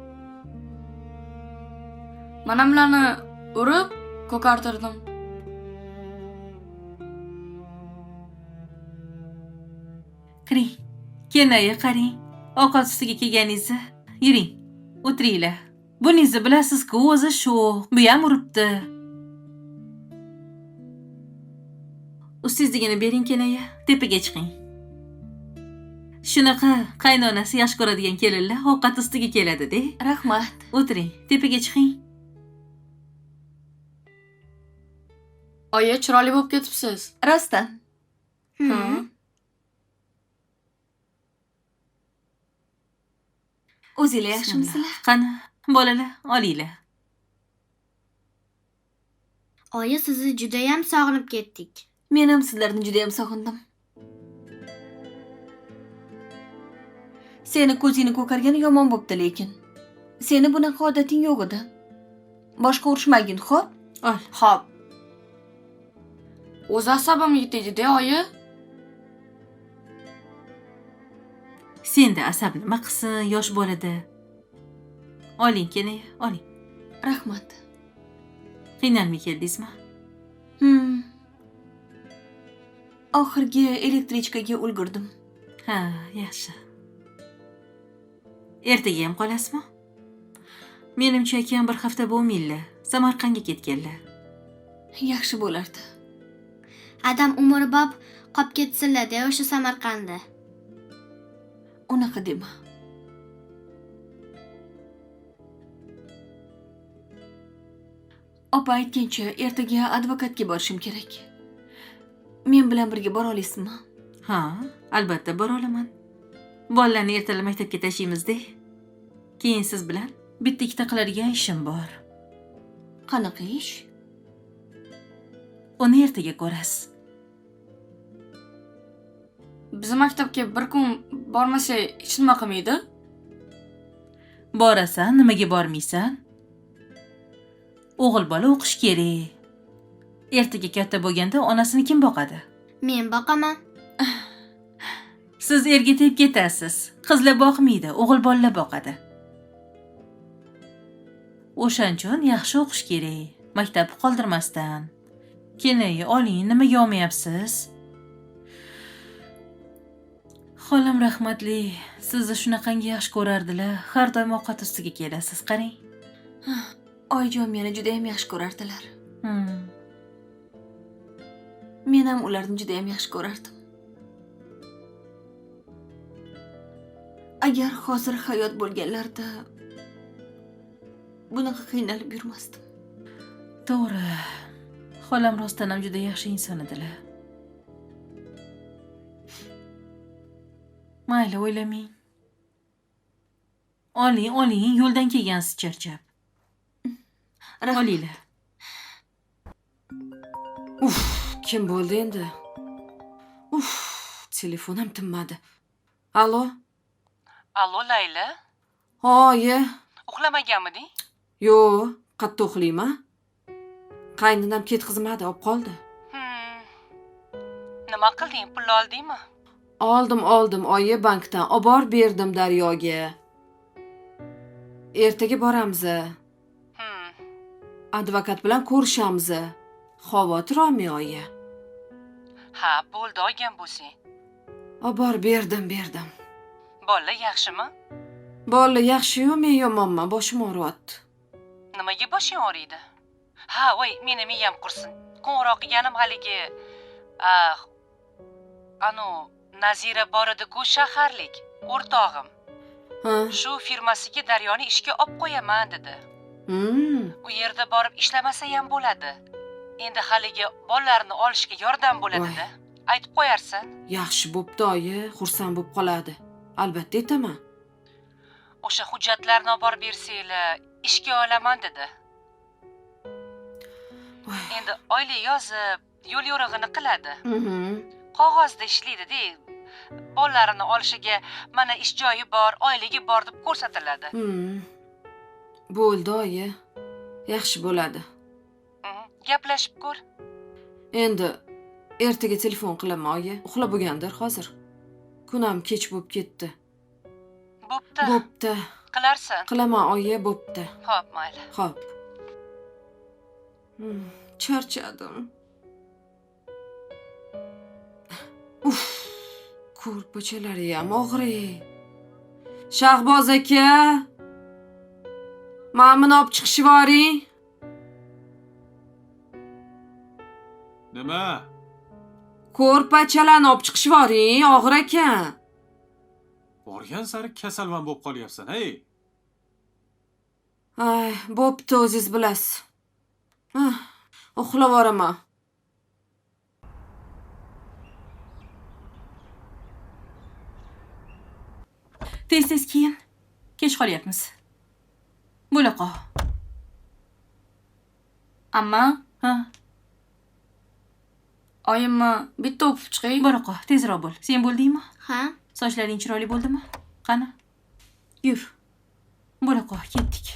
Mana bularni urib ko'kartirdim. Kiring. Kelinoyi qarang. Ovqat ustiga kelganingizni yuring. O'tiringlar. Buningizni bilasiz-ku, o'zi shu. Bu ham uribdi. Ustingizdigini bering kelinoyi, tepaga chiqing. Shunaqa qaynonasi yaxshi ko'radigan kelinlar ovqat ustiga keladi-da. Rahmat. O'tiring, tepaga chiqing. Oyi, chiroyli bo'lib ketibsiz. Rostdan. O'zinglar yaxshimisizlar? Qani, bolalar, olinglar. Oyi, sizni juda ham sog'inib ketdik. Men ham sizlarni juda ham sog'indim. Seni ko'zingni ko'kargani yomon bo'pti lekin. Seni bunaqa odating yo'q edi. Boshqa urushmagin, xo'p? Ol. Xo'p. O'zi asabimga tegdi-da, oyi. Senda asab nima qilsin, yosh bolada. Oling, keling, oling. Rahmat. Qiynalmay keldingizmi? Oxirgi elektrichkaga ulgurdim. Ha, yaxshi. Ertaga ham qolasizmi? Menimcha akam bir hafta bo'lmaydi. Samarqandga ketganlar. Yaxshi bo'lardi. Adam umrbod qolib ketsinlar-da o'sha Samarqandda. Unaqa dema. Opa aytgancha ertaga advokatga borishim kerak. Men bilan birga bora olasizmi? Ha, albatta bora olaman. Bolalarni ertalab maktabga tashlaymiz-da. Keyin siz bilan bitta ikkita qiladigan ishim bor. Qanaqa ish? Uni ertaga ko'rasiz. Biz maktabga bir kun bormasak hech nima qilmaydi. Borasan, nimaga bormaysan? O'g'il bola o'qish kerak. Ertaga katta bo'lganda onasini kim boqadi? Men boqaman. Siz erga tegib ketasiz. Qizlar boqmaydi, o'g'il bolalar boqadi. O'shaning uchun yaxshi o'qish kerak, maktabni qoldirmasdan. Keling, oling, nimaga olmayapsiz? Xolam rahmatli, sizni shunaqangi yaxshi ko'rardilar. Har doim ovqat ustiga kelasiz, qarang. Oyijon meni juda ham yaxshi ko'rardilar. Men ham ularni juda ham yaxshi ko'rardim. Agar hozir hayot bo'lganlarida bunaqa qiynalib yurmasdim. To'g'ri. Xolam rostdan ham juda yaxshi inson edilar. Mayli, o'ylamang. Oling, oling, yo'ldan kelgansiz charchab. Olinglar. Uf, kim bo'ldi endi? Uf, telefon ham tinmadi. Allo? Allo, Layla? Oyi. Uxlamaganmiding? Yo'q, qatta uxlayman. Qaynonam ketqizmadi, olib qoldi. Nima qilding? Pul oldingmi? Oldim, oldim, oyi, bankdan obor berdim Daryoga. Ertaga boramiz. Advokat bilan ko'rishamiz. Xavotir olmang, oyi. Ha, bo'ldi, olgan bo'lsang. Obor berdim, berdim. Bolalar yaxshimi? Bolalar yaxshi-yu, men yomonman, boshim og'riyapti. Nimaga boshing og'riydi? Ha, voy, meni miyam qursin. Qo'ng'iroq qilganim haligi, anu Nazira bor edi-ku, shaharlik, o'rtog'im. Shu firmasiga Daryoni ishga olib qo'yaman dedi. U yerda borib ishlamasa ham bo'ladi. Endi haligi bolalarni olishga yordam bo'ladi-da. Aytib qo'yarsan. Yaxshi bo'pti, oyi, xursand bo'lib qoladi. Albatta aytaman. O'sha hujjatlarni olib borib bersanglar, ishga olaman dedi. Endi oylik yozib, yo'l yo'rig'ini qiladi. Qog'ozda ishlaydi-da. Bolalarini olishiga mana ish joyi bor, oyligi bor deb ko'rsatiladi. Bo'ldi, oyi. Yaxshi bo'ladi. Gaplashib ko'r. Endi ertaga telefon qilaman, oyi. Uxlab bo'lgandir hozir. Kun ham kech bo'lib ketdi. Bo'pti. Bo'pti. Qilarsan. Qilaman, oyi, bo'pti. Xo'p, mayli. Xo'p. Charchadim. Uf, ko'rpachalari ham og'riy. Shahboz aka, mana buni olib chiqishib yuboring. Nima? Ko'rpachalarni olib chiqishib yuboring, og'ir ekan. Borgan sari kasalman bo'lib qolyapsan, ey. Ay, bo'pti, o'zingiz bilasiz. Uxlab yuboraman. Tez-tez kiyin. Kech qolyapmiz. Bo'la qol. Amma? Ha. Oyimni bitta o'pib chiqay. Bora qol, tezroq bo'l. Sen bo'ldingmi? Ha. Sochlaring chiroyli bo'ldimi? Qani? Yur. Bo'la qol, ketdik.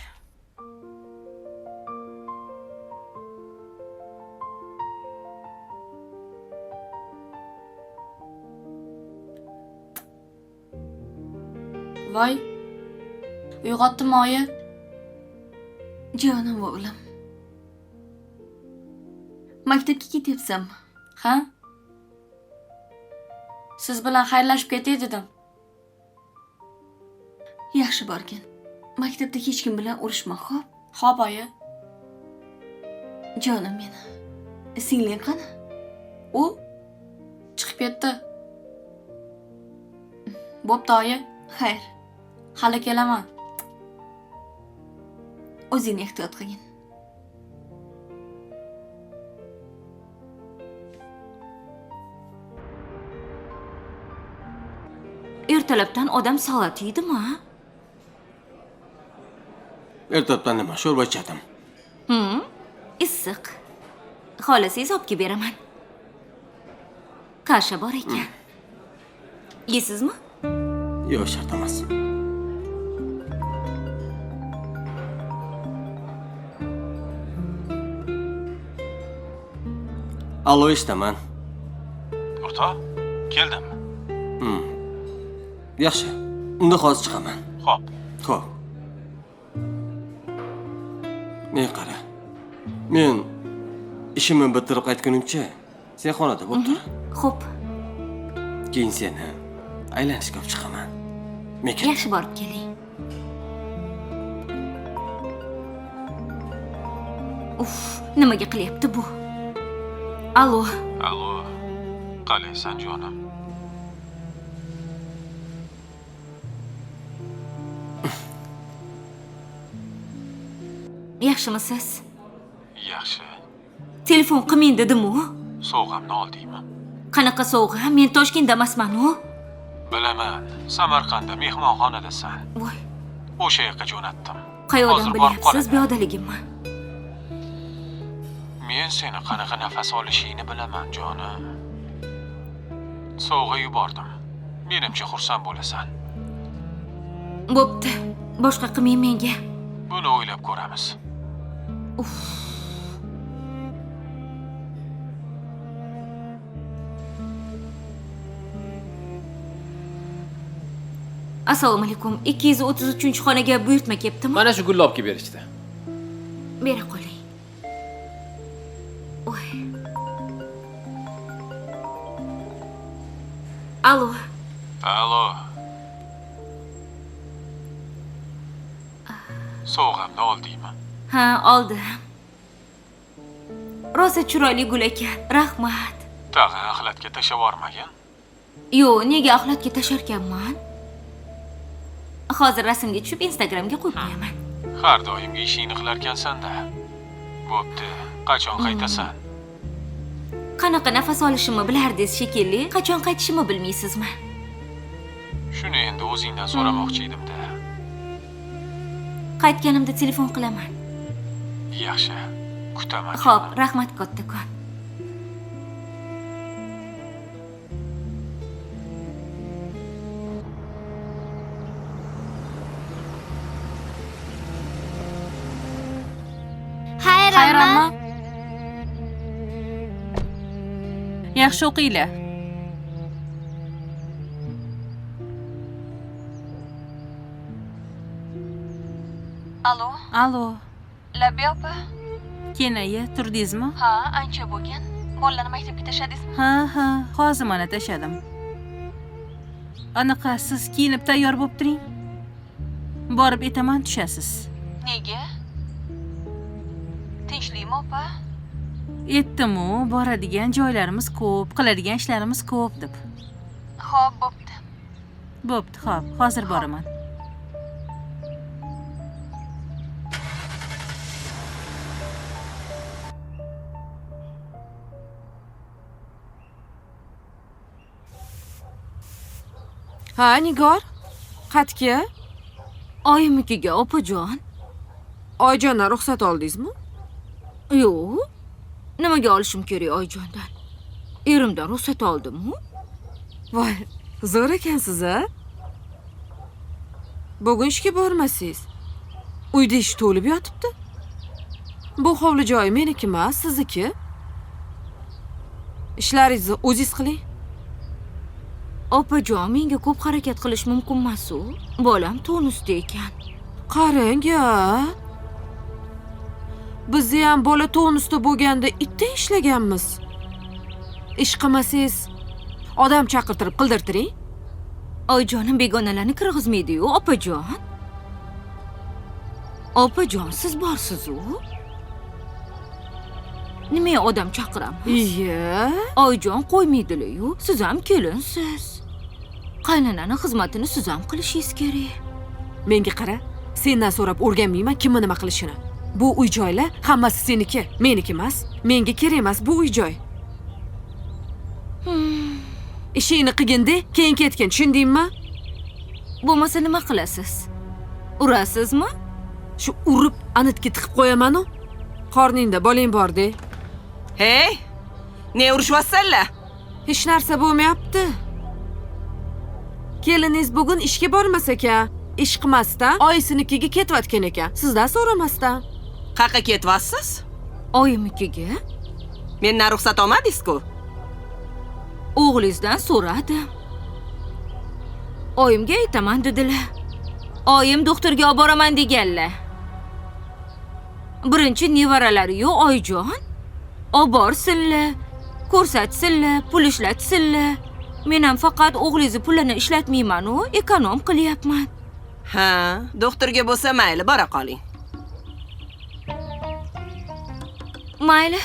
Voy. Uyg'otdimmi oyi? Jonim o'g'lim. Maktabga ketyapsanmi? Ha? Siz bilan xayrlashib ketay dedim. Yaxshi borgin. Maktabda hech kim bilan urushma, xo'p? Xo'p, oyi. Jonim meni. Singling qani? U chiqib ketdi. Bo'pti, oyi. Xayr. Hali kelaman. O'zingni ehtiyot qilgin. Ertalabdan odam salat yeydimi? Ertalabdan nima? Sho'rva ichadim. Issiq. Xohlasangiz olib kelib beraman. Kasha bor ekan. Yeysizmi? Yo'q, shart emas. Allo, eshitaman. O'rtoq, keldim. Yaxshi. Unda hozir chiqaman. Xo'p. Xo'p. Men qara. Men ishimni bitirib qaytgunimcha sen xonada bo'lib tur. Xo'p. Keyin seni aylanishga olib chiqaman. Men ketdim. Yaxshi borib keling. Uf, nimaga qilyapti bu? Allo. Allo. Qalaysan jonim? Yaxshimisiz? Yaxshi. Telefon qilmang dedim-u. Sovg'amni oldingmi? Qanaqa sovg'a? Men Toshkentda emasman-u. Bilaman, Samarqandda mehmonxonadasan. Voy. O'sha yoqqa jo'natdim. Qayoqdan bilyapsiz bu yoqdaligimni? Men seni qanaqa nafas olishingni bilaman, jonim. Sovg'a yubordim. Menimcha xursand bo'lasan. Bo'pti. Boshqa qilmang menga. Buni o'ylab ko'ramiz. Uff. Assalomu alaykum. 233-xonaga buyurtma kelibdimi? Mana shu gulni olib kelib berishdi. Bera qoling. Oy. Allo. Allo. Sovg'amni oldingmi? Ha, oldim. Rosa chiroyli gul ekan. Rahmat. Tag'in axlatga tashlab yubormagin. Yo'q, nega axlatga tashlarkanman? Hozir rasmga tushib Instagramga qo'yib qo'yaman. Har doimgi ishingni qilarkansan-da. Bo'pti, qachon qaytasan? Qanaqa nafas olishimni bilardingiz shekilli, qachon qaytishimni bilmaysizmi? Shuni endi o'zingdan so'ramoqchi edim-da. Qaytganimda telefon qilaman. Yaxshi, kutaman. Xo'p, rahmat kattakon. Xayr, amma. Yaxshi o'qinglar. Alo. Alo. Labbay opa. Kenaya, turdingizmi? Ha, ancha bo'lgan. Bolalarni maktabga tashladingizmi? Ha, ha, hozir mana tashladim. Anaqa siz kiyinib tayyor bo'lib turing. Borib aytaman, tushasiz. Nega? Tinchlikmi opa? Aytdim-u, boradigan joylarimiz ko'p, qiladigan ishlarimiz ko'p deb. Xo'p, bo'pti. Bo'pti, xo'p, hozir boraman. Ha, Nigor, qatga? Oyimnikiga, opajon. Oyjondan ruxsat oldingizmi? Yo'q. Nimaga olishim kerak Oyjondan? Erimdan ruxsat oldim-ku. Voy, zo'r ekansiz a? Bugun ishga bormasangiz, uyda ish to'lib yotibdi. Bu hovli joyi meniki emas, sizniki. Ishlaringizni o'zingiz qiling. Opajon, menga ko'p harakat qilish mumkin emas-u. Bolam tonusda ekan. Qarang-a. Bizni ham bola tonusda bo'lganda itda ishlaganmiz. Ish qilmasangiz, odam chaqirtirib qildirtiring. Oyjonim begonalarni kirgizmaydi-yu, opajon. Opajon, siz borsiz-u. Nima odam chaqiramiz? Iya. Oyjon qo'ymaydilar-yu, siz ham kelinsiz. Qaynonani xizmatini siz ham qilishingiz kerak. Menga qara, sendan so'rab o'rganmayman kimni nima qilishini. Bu uy joylar hammasi seniki, meniki emas. Menga kerak emas bu uy joy. Ishingni qilgin-da, keyin ketgin, tushundingmi? Bo'lmasa nima qilasiz? Urasizmi? Shu urib, anitga tiqib qo'yaman-u. Qorningda bolang bor-de. Hey, ne urushyapsanlar? Hech narsa bo'lmayapti. Keliningiz bugun ishga bormas ekan, ish qilmasdan oyisinikiga ketayotgan ekan. Sizdan so'ramasdan. Qayerga ketyapsiz? Oyimnikiga. Mendan ruxsat olmadingiz-ku. O'g'lingizdan so'radim. Oyimga aytaman dedilar. Oyim doktorga olib boraman deganlar. Birinchi nevaralari yo'q, oyijon. Olib borsinlar, ko'rsatsinlar, pul ishlatsinlar. Men ham faqat o'g'lingizni pulini ishlatmayman-u, ekonom qilyapman. Ha, doktorga bo'lsa mayli, bora qoling. Mayli,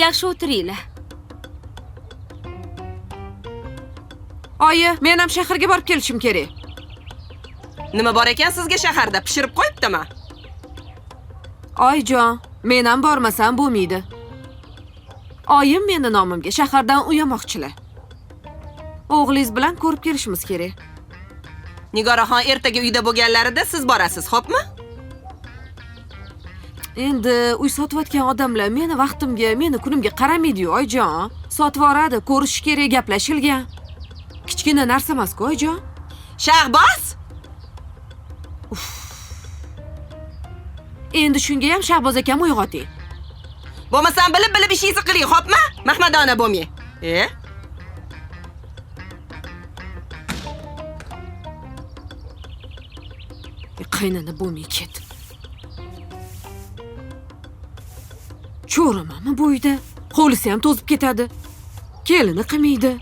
yaxshi o'tiringlar. Oyi, men ham shaharga borib kelishim kerak. Nima bor ekan sizga shaharda? Pishirib qo'yibdimi? Oyijon, men ham bormasam bo'lmaydi. Oyim meni nomimga shahardan uyamoqchilar. O'g'lingiz bilan ko'rib kelishimiz kerak. Nigoraxon ertaga uyda bo'lganlarida siz borasiz, xo'pmi? Endi uy sotayotgan odamlar meni vaqtimga, meni kunimga qaramaydi-yu, oyijon. Sotib yuboradi, ko'rish kerak, gaplashilgan. Kichkina narsa emas-ku, oyijon. Shahboz! Uf. Endi shunga ham Shahboz akam uyg'oting. Bo'lmasam bilib-bilib ishingizni qiling, xo'pmi? Mahmadona bo'lmang. E? Qaynona bo'lmay ket. Cho'rimanmi bu uyda? Hovlisi ham to'zib ketadi. Kelini qilmaydi.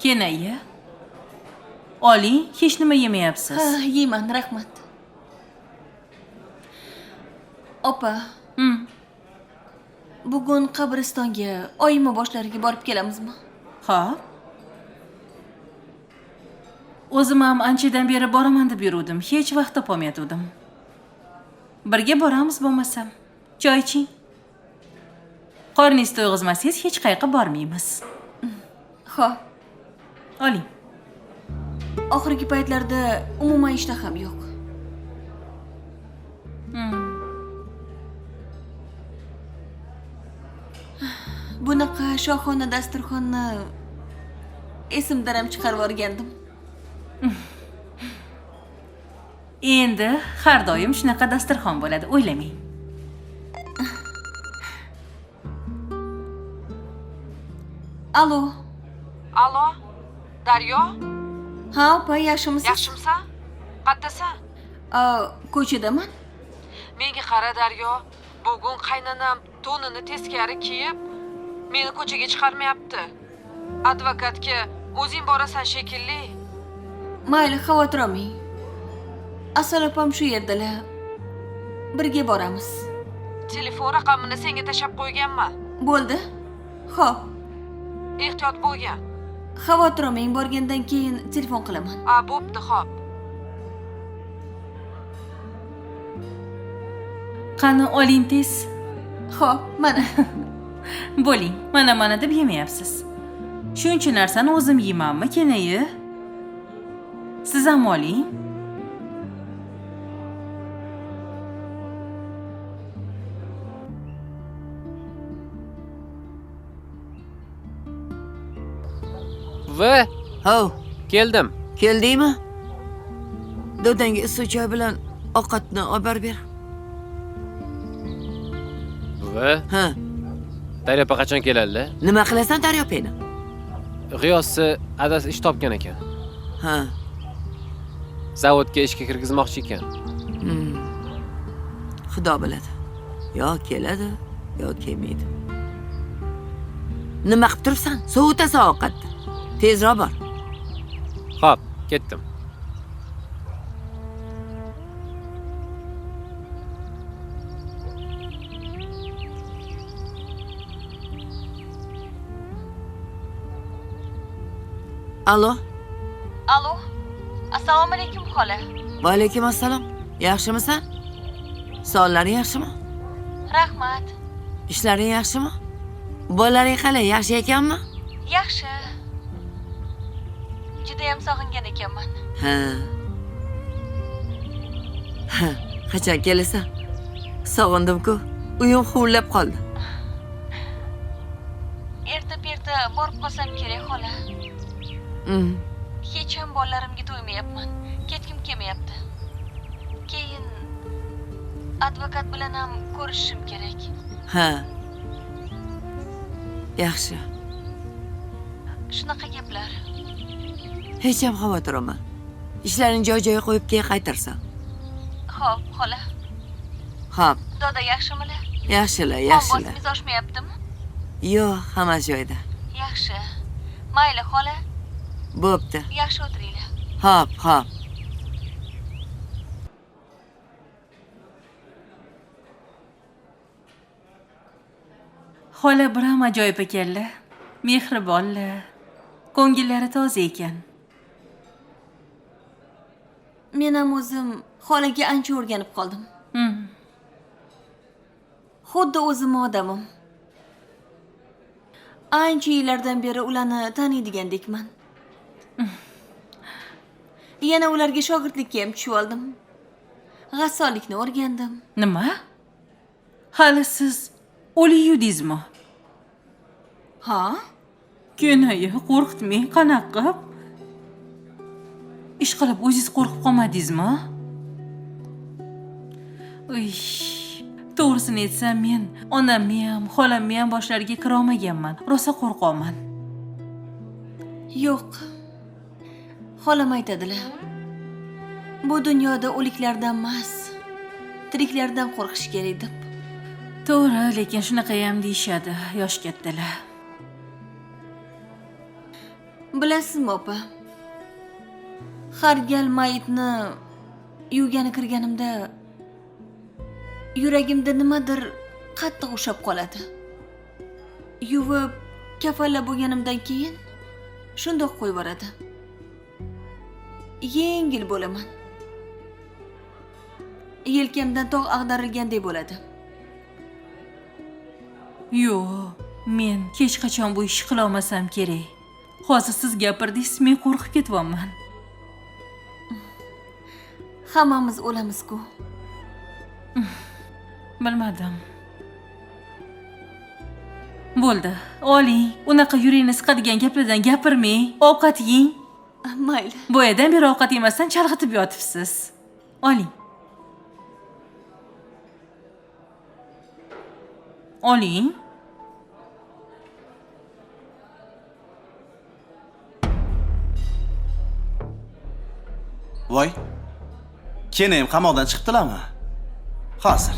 Kenaya, oling, hech nima yemayapsiz. Ha, yeyman, rahmat. Opa. Bugun qabristonga oyimni boshlariga borib kelamizmi? Xo'p. O'zim ham anchadan beri boraman deb yuruvdim, hech vaqt topolmayotgandim. Birga boramiz bo'lmasam. Choy iching. Qorningizni to'yg'izmasangiz hech qayerga bormaymiz. Xo'p. Oling. Oxirgi paytlarda umuman ishtaham yo'q. Bunaqa shohona dasturxonni esimdan ham chiqarib yuborgandim. Endi har doim shunaqa dasturxon bo'ladi, o'ylamang. Alo. Alo, Daryo? Ha, opa, yaxshimisiz? Yaxshimisan? Qayerdasan? Ko'chadaman. Menga qara, Daryo. Bugun qaynonam to'nini teskari kiyib, meni ko'chaga chiqarmayapti. Advokatga o'zing borasan shekilli. Mayli, xavotir olmang. Asal opam shu yerdalar. Birga boramiz. Telefon raqamini senga tashab qo'yganman. Bo'ldi. Xo'p. Ehtiyot bo'lgin. Xavotir olmang, borgandan keyin telefon qilaman. A, bo'pti, xo'p. Qani oling tez. Xo'p, mana. Bo'ling, mana deb yemayapsiz. Shuncha narsani o'zim yeymanmi, kenayi? Siz ham oling. Va, Hov, keldim. Keldingmi? Dodangga issiq choy bilan ovqatni olib borib ber. Buvi. Ha. Daryo opa qachon keladi? Nima qilasan Daryo opani? G'iyossi adasi ish topgan ekan. Ha. Zavodga ishga kirgizmoqchi ekan. Xudo biladi. Yo keladi, yo kelmaydi. Nima qilib turibsan? Sovutasan ovqatni. Tezroq bor. Xo'p, ketdim. Alo. Alo. Assalomu alaykum xola. Va alaykum assalom. Yaxshimisan? Sog'liqlaring yaxshimi? Rahmat. Ishlaring yaxshimi? Bolalaring qalay, yaxshi ekanmi? Yaxshi. Juda ham sog'ingan ekanman. Ha. Ha, qachon kelasan? Sog'indim-ku. Uyim huvillab qoldi. Erta-perta borib qolsam kerak xola. Hech ham bolalarimga to'ymayapman. Ketgim kelmayapti. Keyin advokat bilan ham ko'rishishim kerak. Ha. Yaxshi. Shunaqa gaplar. Hech ham xavotir olma. Ishlaringni joy-joyiga qo'yib keyin qaytarsan. Xo'p, xola. Xo'p. Doda yaxshimilar? Yaxshilar, yaxshilar. Qon bosimiz oshmayaptimi? Yo'q, hammasi joyida. Yaxshi. Mayli, xola. Bo'pti. Yaxshi o'tiringlar. Xo'p, xo'p. Xola biram ajoyib ekanlar. Mehribonlar. Ko'ngillari toza ekan. Men ham o'zim xolaga ancha o'rganib qoldim. Xuddi o'zim odamim. Ancha yillardan beri ularni taniydigandekman. Yana ularga shogirdlikka ham tushib oldim. G'assollikni o'rgandim. Nima? Hali siz o'li yudingizmi? Ha? Kenayi, qo'rqitmang, qanaqa qilib? Ish qilib o'zingiz qo'rqib qolmadingizmi? Uy, to'g'risini aytsam, men onamni ham, xolamni ham boshlariga kira olmaganman. Rosa qo'rqoman. Yo'q. Xolam aytadilar. Bu dunyoda o'liklardan emas, tiriklardan qo'rqish kerak deb. To'g'ri, lekin shunaqa ham deyishadi yosh kattalar. Bilasizmi, opa? Har gal mayitni yuvgani kirganimda yuragimda nimadir qattiq ushab qoladi. Yuvib, kafanlab bo'lganimdan keyin shundoq qo'yib yuboradi. Yengil bo'laman. Yelkamdan tog' ag'darilgandek bo'ladi. Yo'q, men hech qachon bu ishni qila olmasam kerak. Hozir siz gapirdingiz, men qo'rqib ketyapman. Hammamiz o'lamiz-ku. Bilmadim. Bo'ldi, oling. Unaqa yurakni siqadigan gaplardan gapirmang. Ovqat yeng. Mayli. Boyadan beri ovqat yemasdan chalg'itib yotibsiz. Oling. Oling. Voy. Kenim qamoqdan chiqdilarmi? Hozir.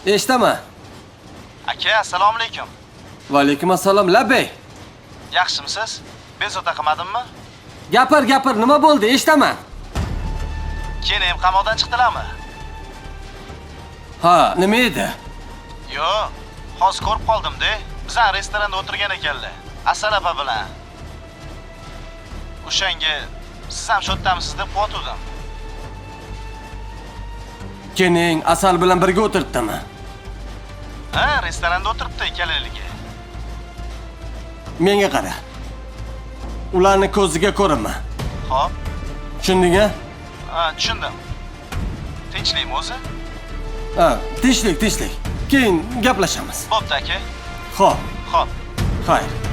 Eshitaman. Aka, assalomu alaykum. Va alaykum assalom, labbay. Yaxshimisiz? Bezovta qilmadimmi? Gapir, gapir, nima bo'ldi? Eshitaman. Kenim qamoqdan chiqdilarmi? Ha, nima edi? Yo'q, hozir ko'rib qoldim-da. Bizlar restoranda o'tirgan ekanlar. Asal opa bilan. O'shanga siz ham shu yerdamisiz deb quvvatdim. Kening Asal bilan birga o'tiribdimi? Ha, restoranda o'tiribdi ikkalaligi. Menga qara. Ularni ko'ziga ko'rinma. Xo'p. Tushunding-a? Ha, tushundim. Tinchlikmi o'zi? Ha, tinchlik, tinchlik. Keyin gaplashamiz. Bo'pti aka. Xo'p. Xo'p. Xayr.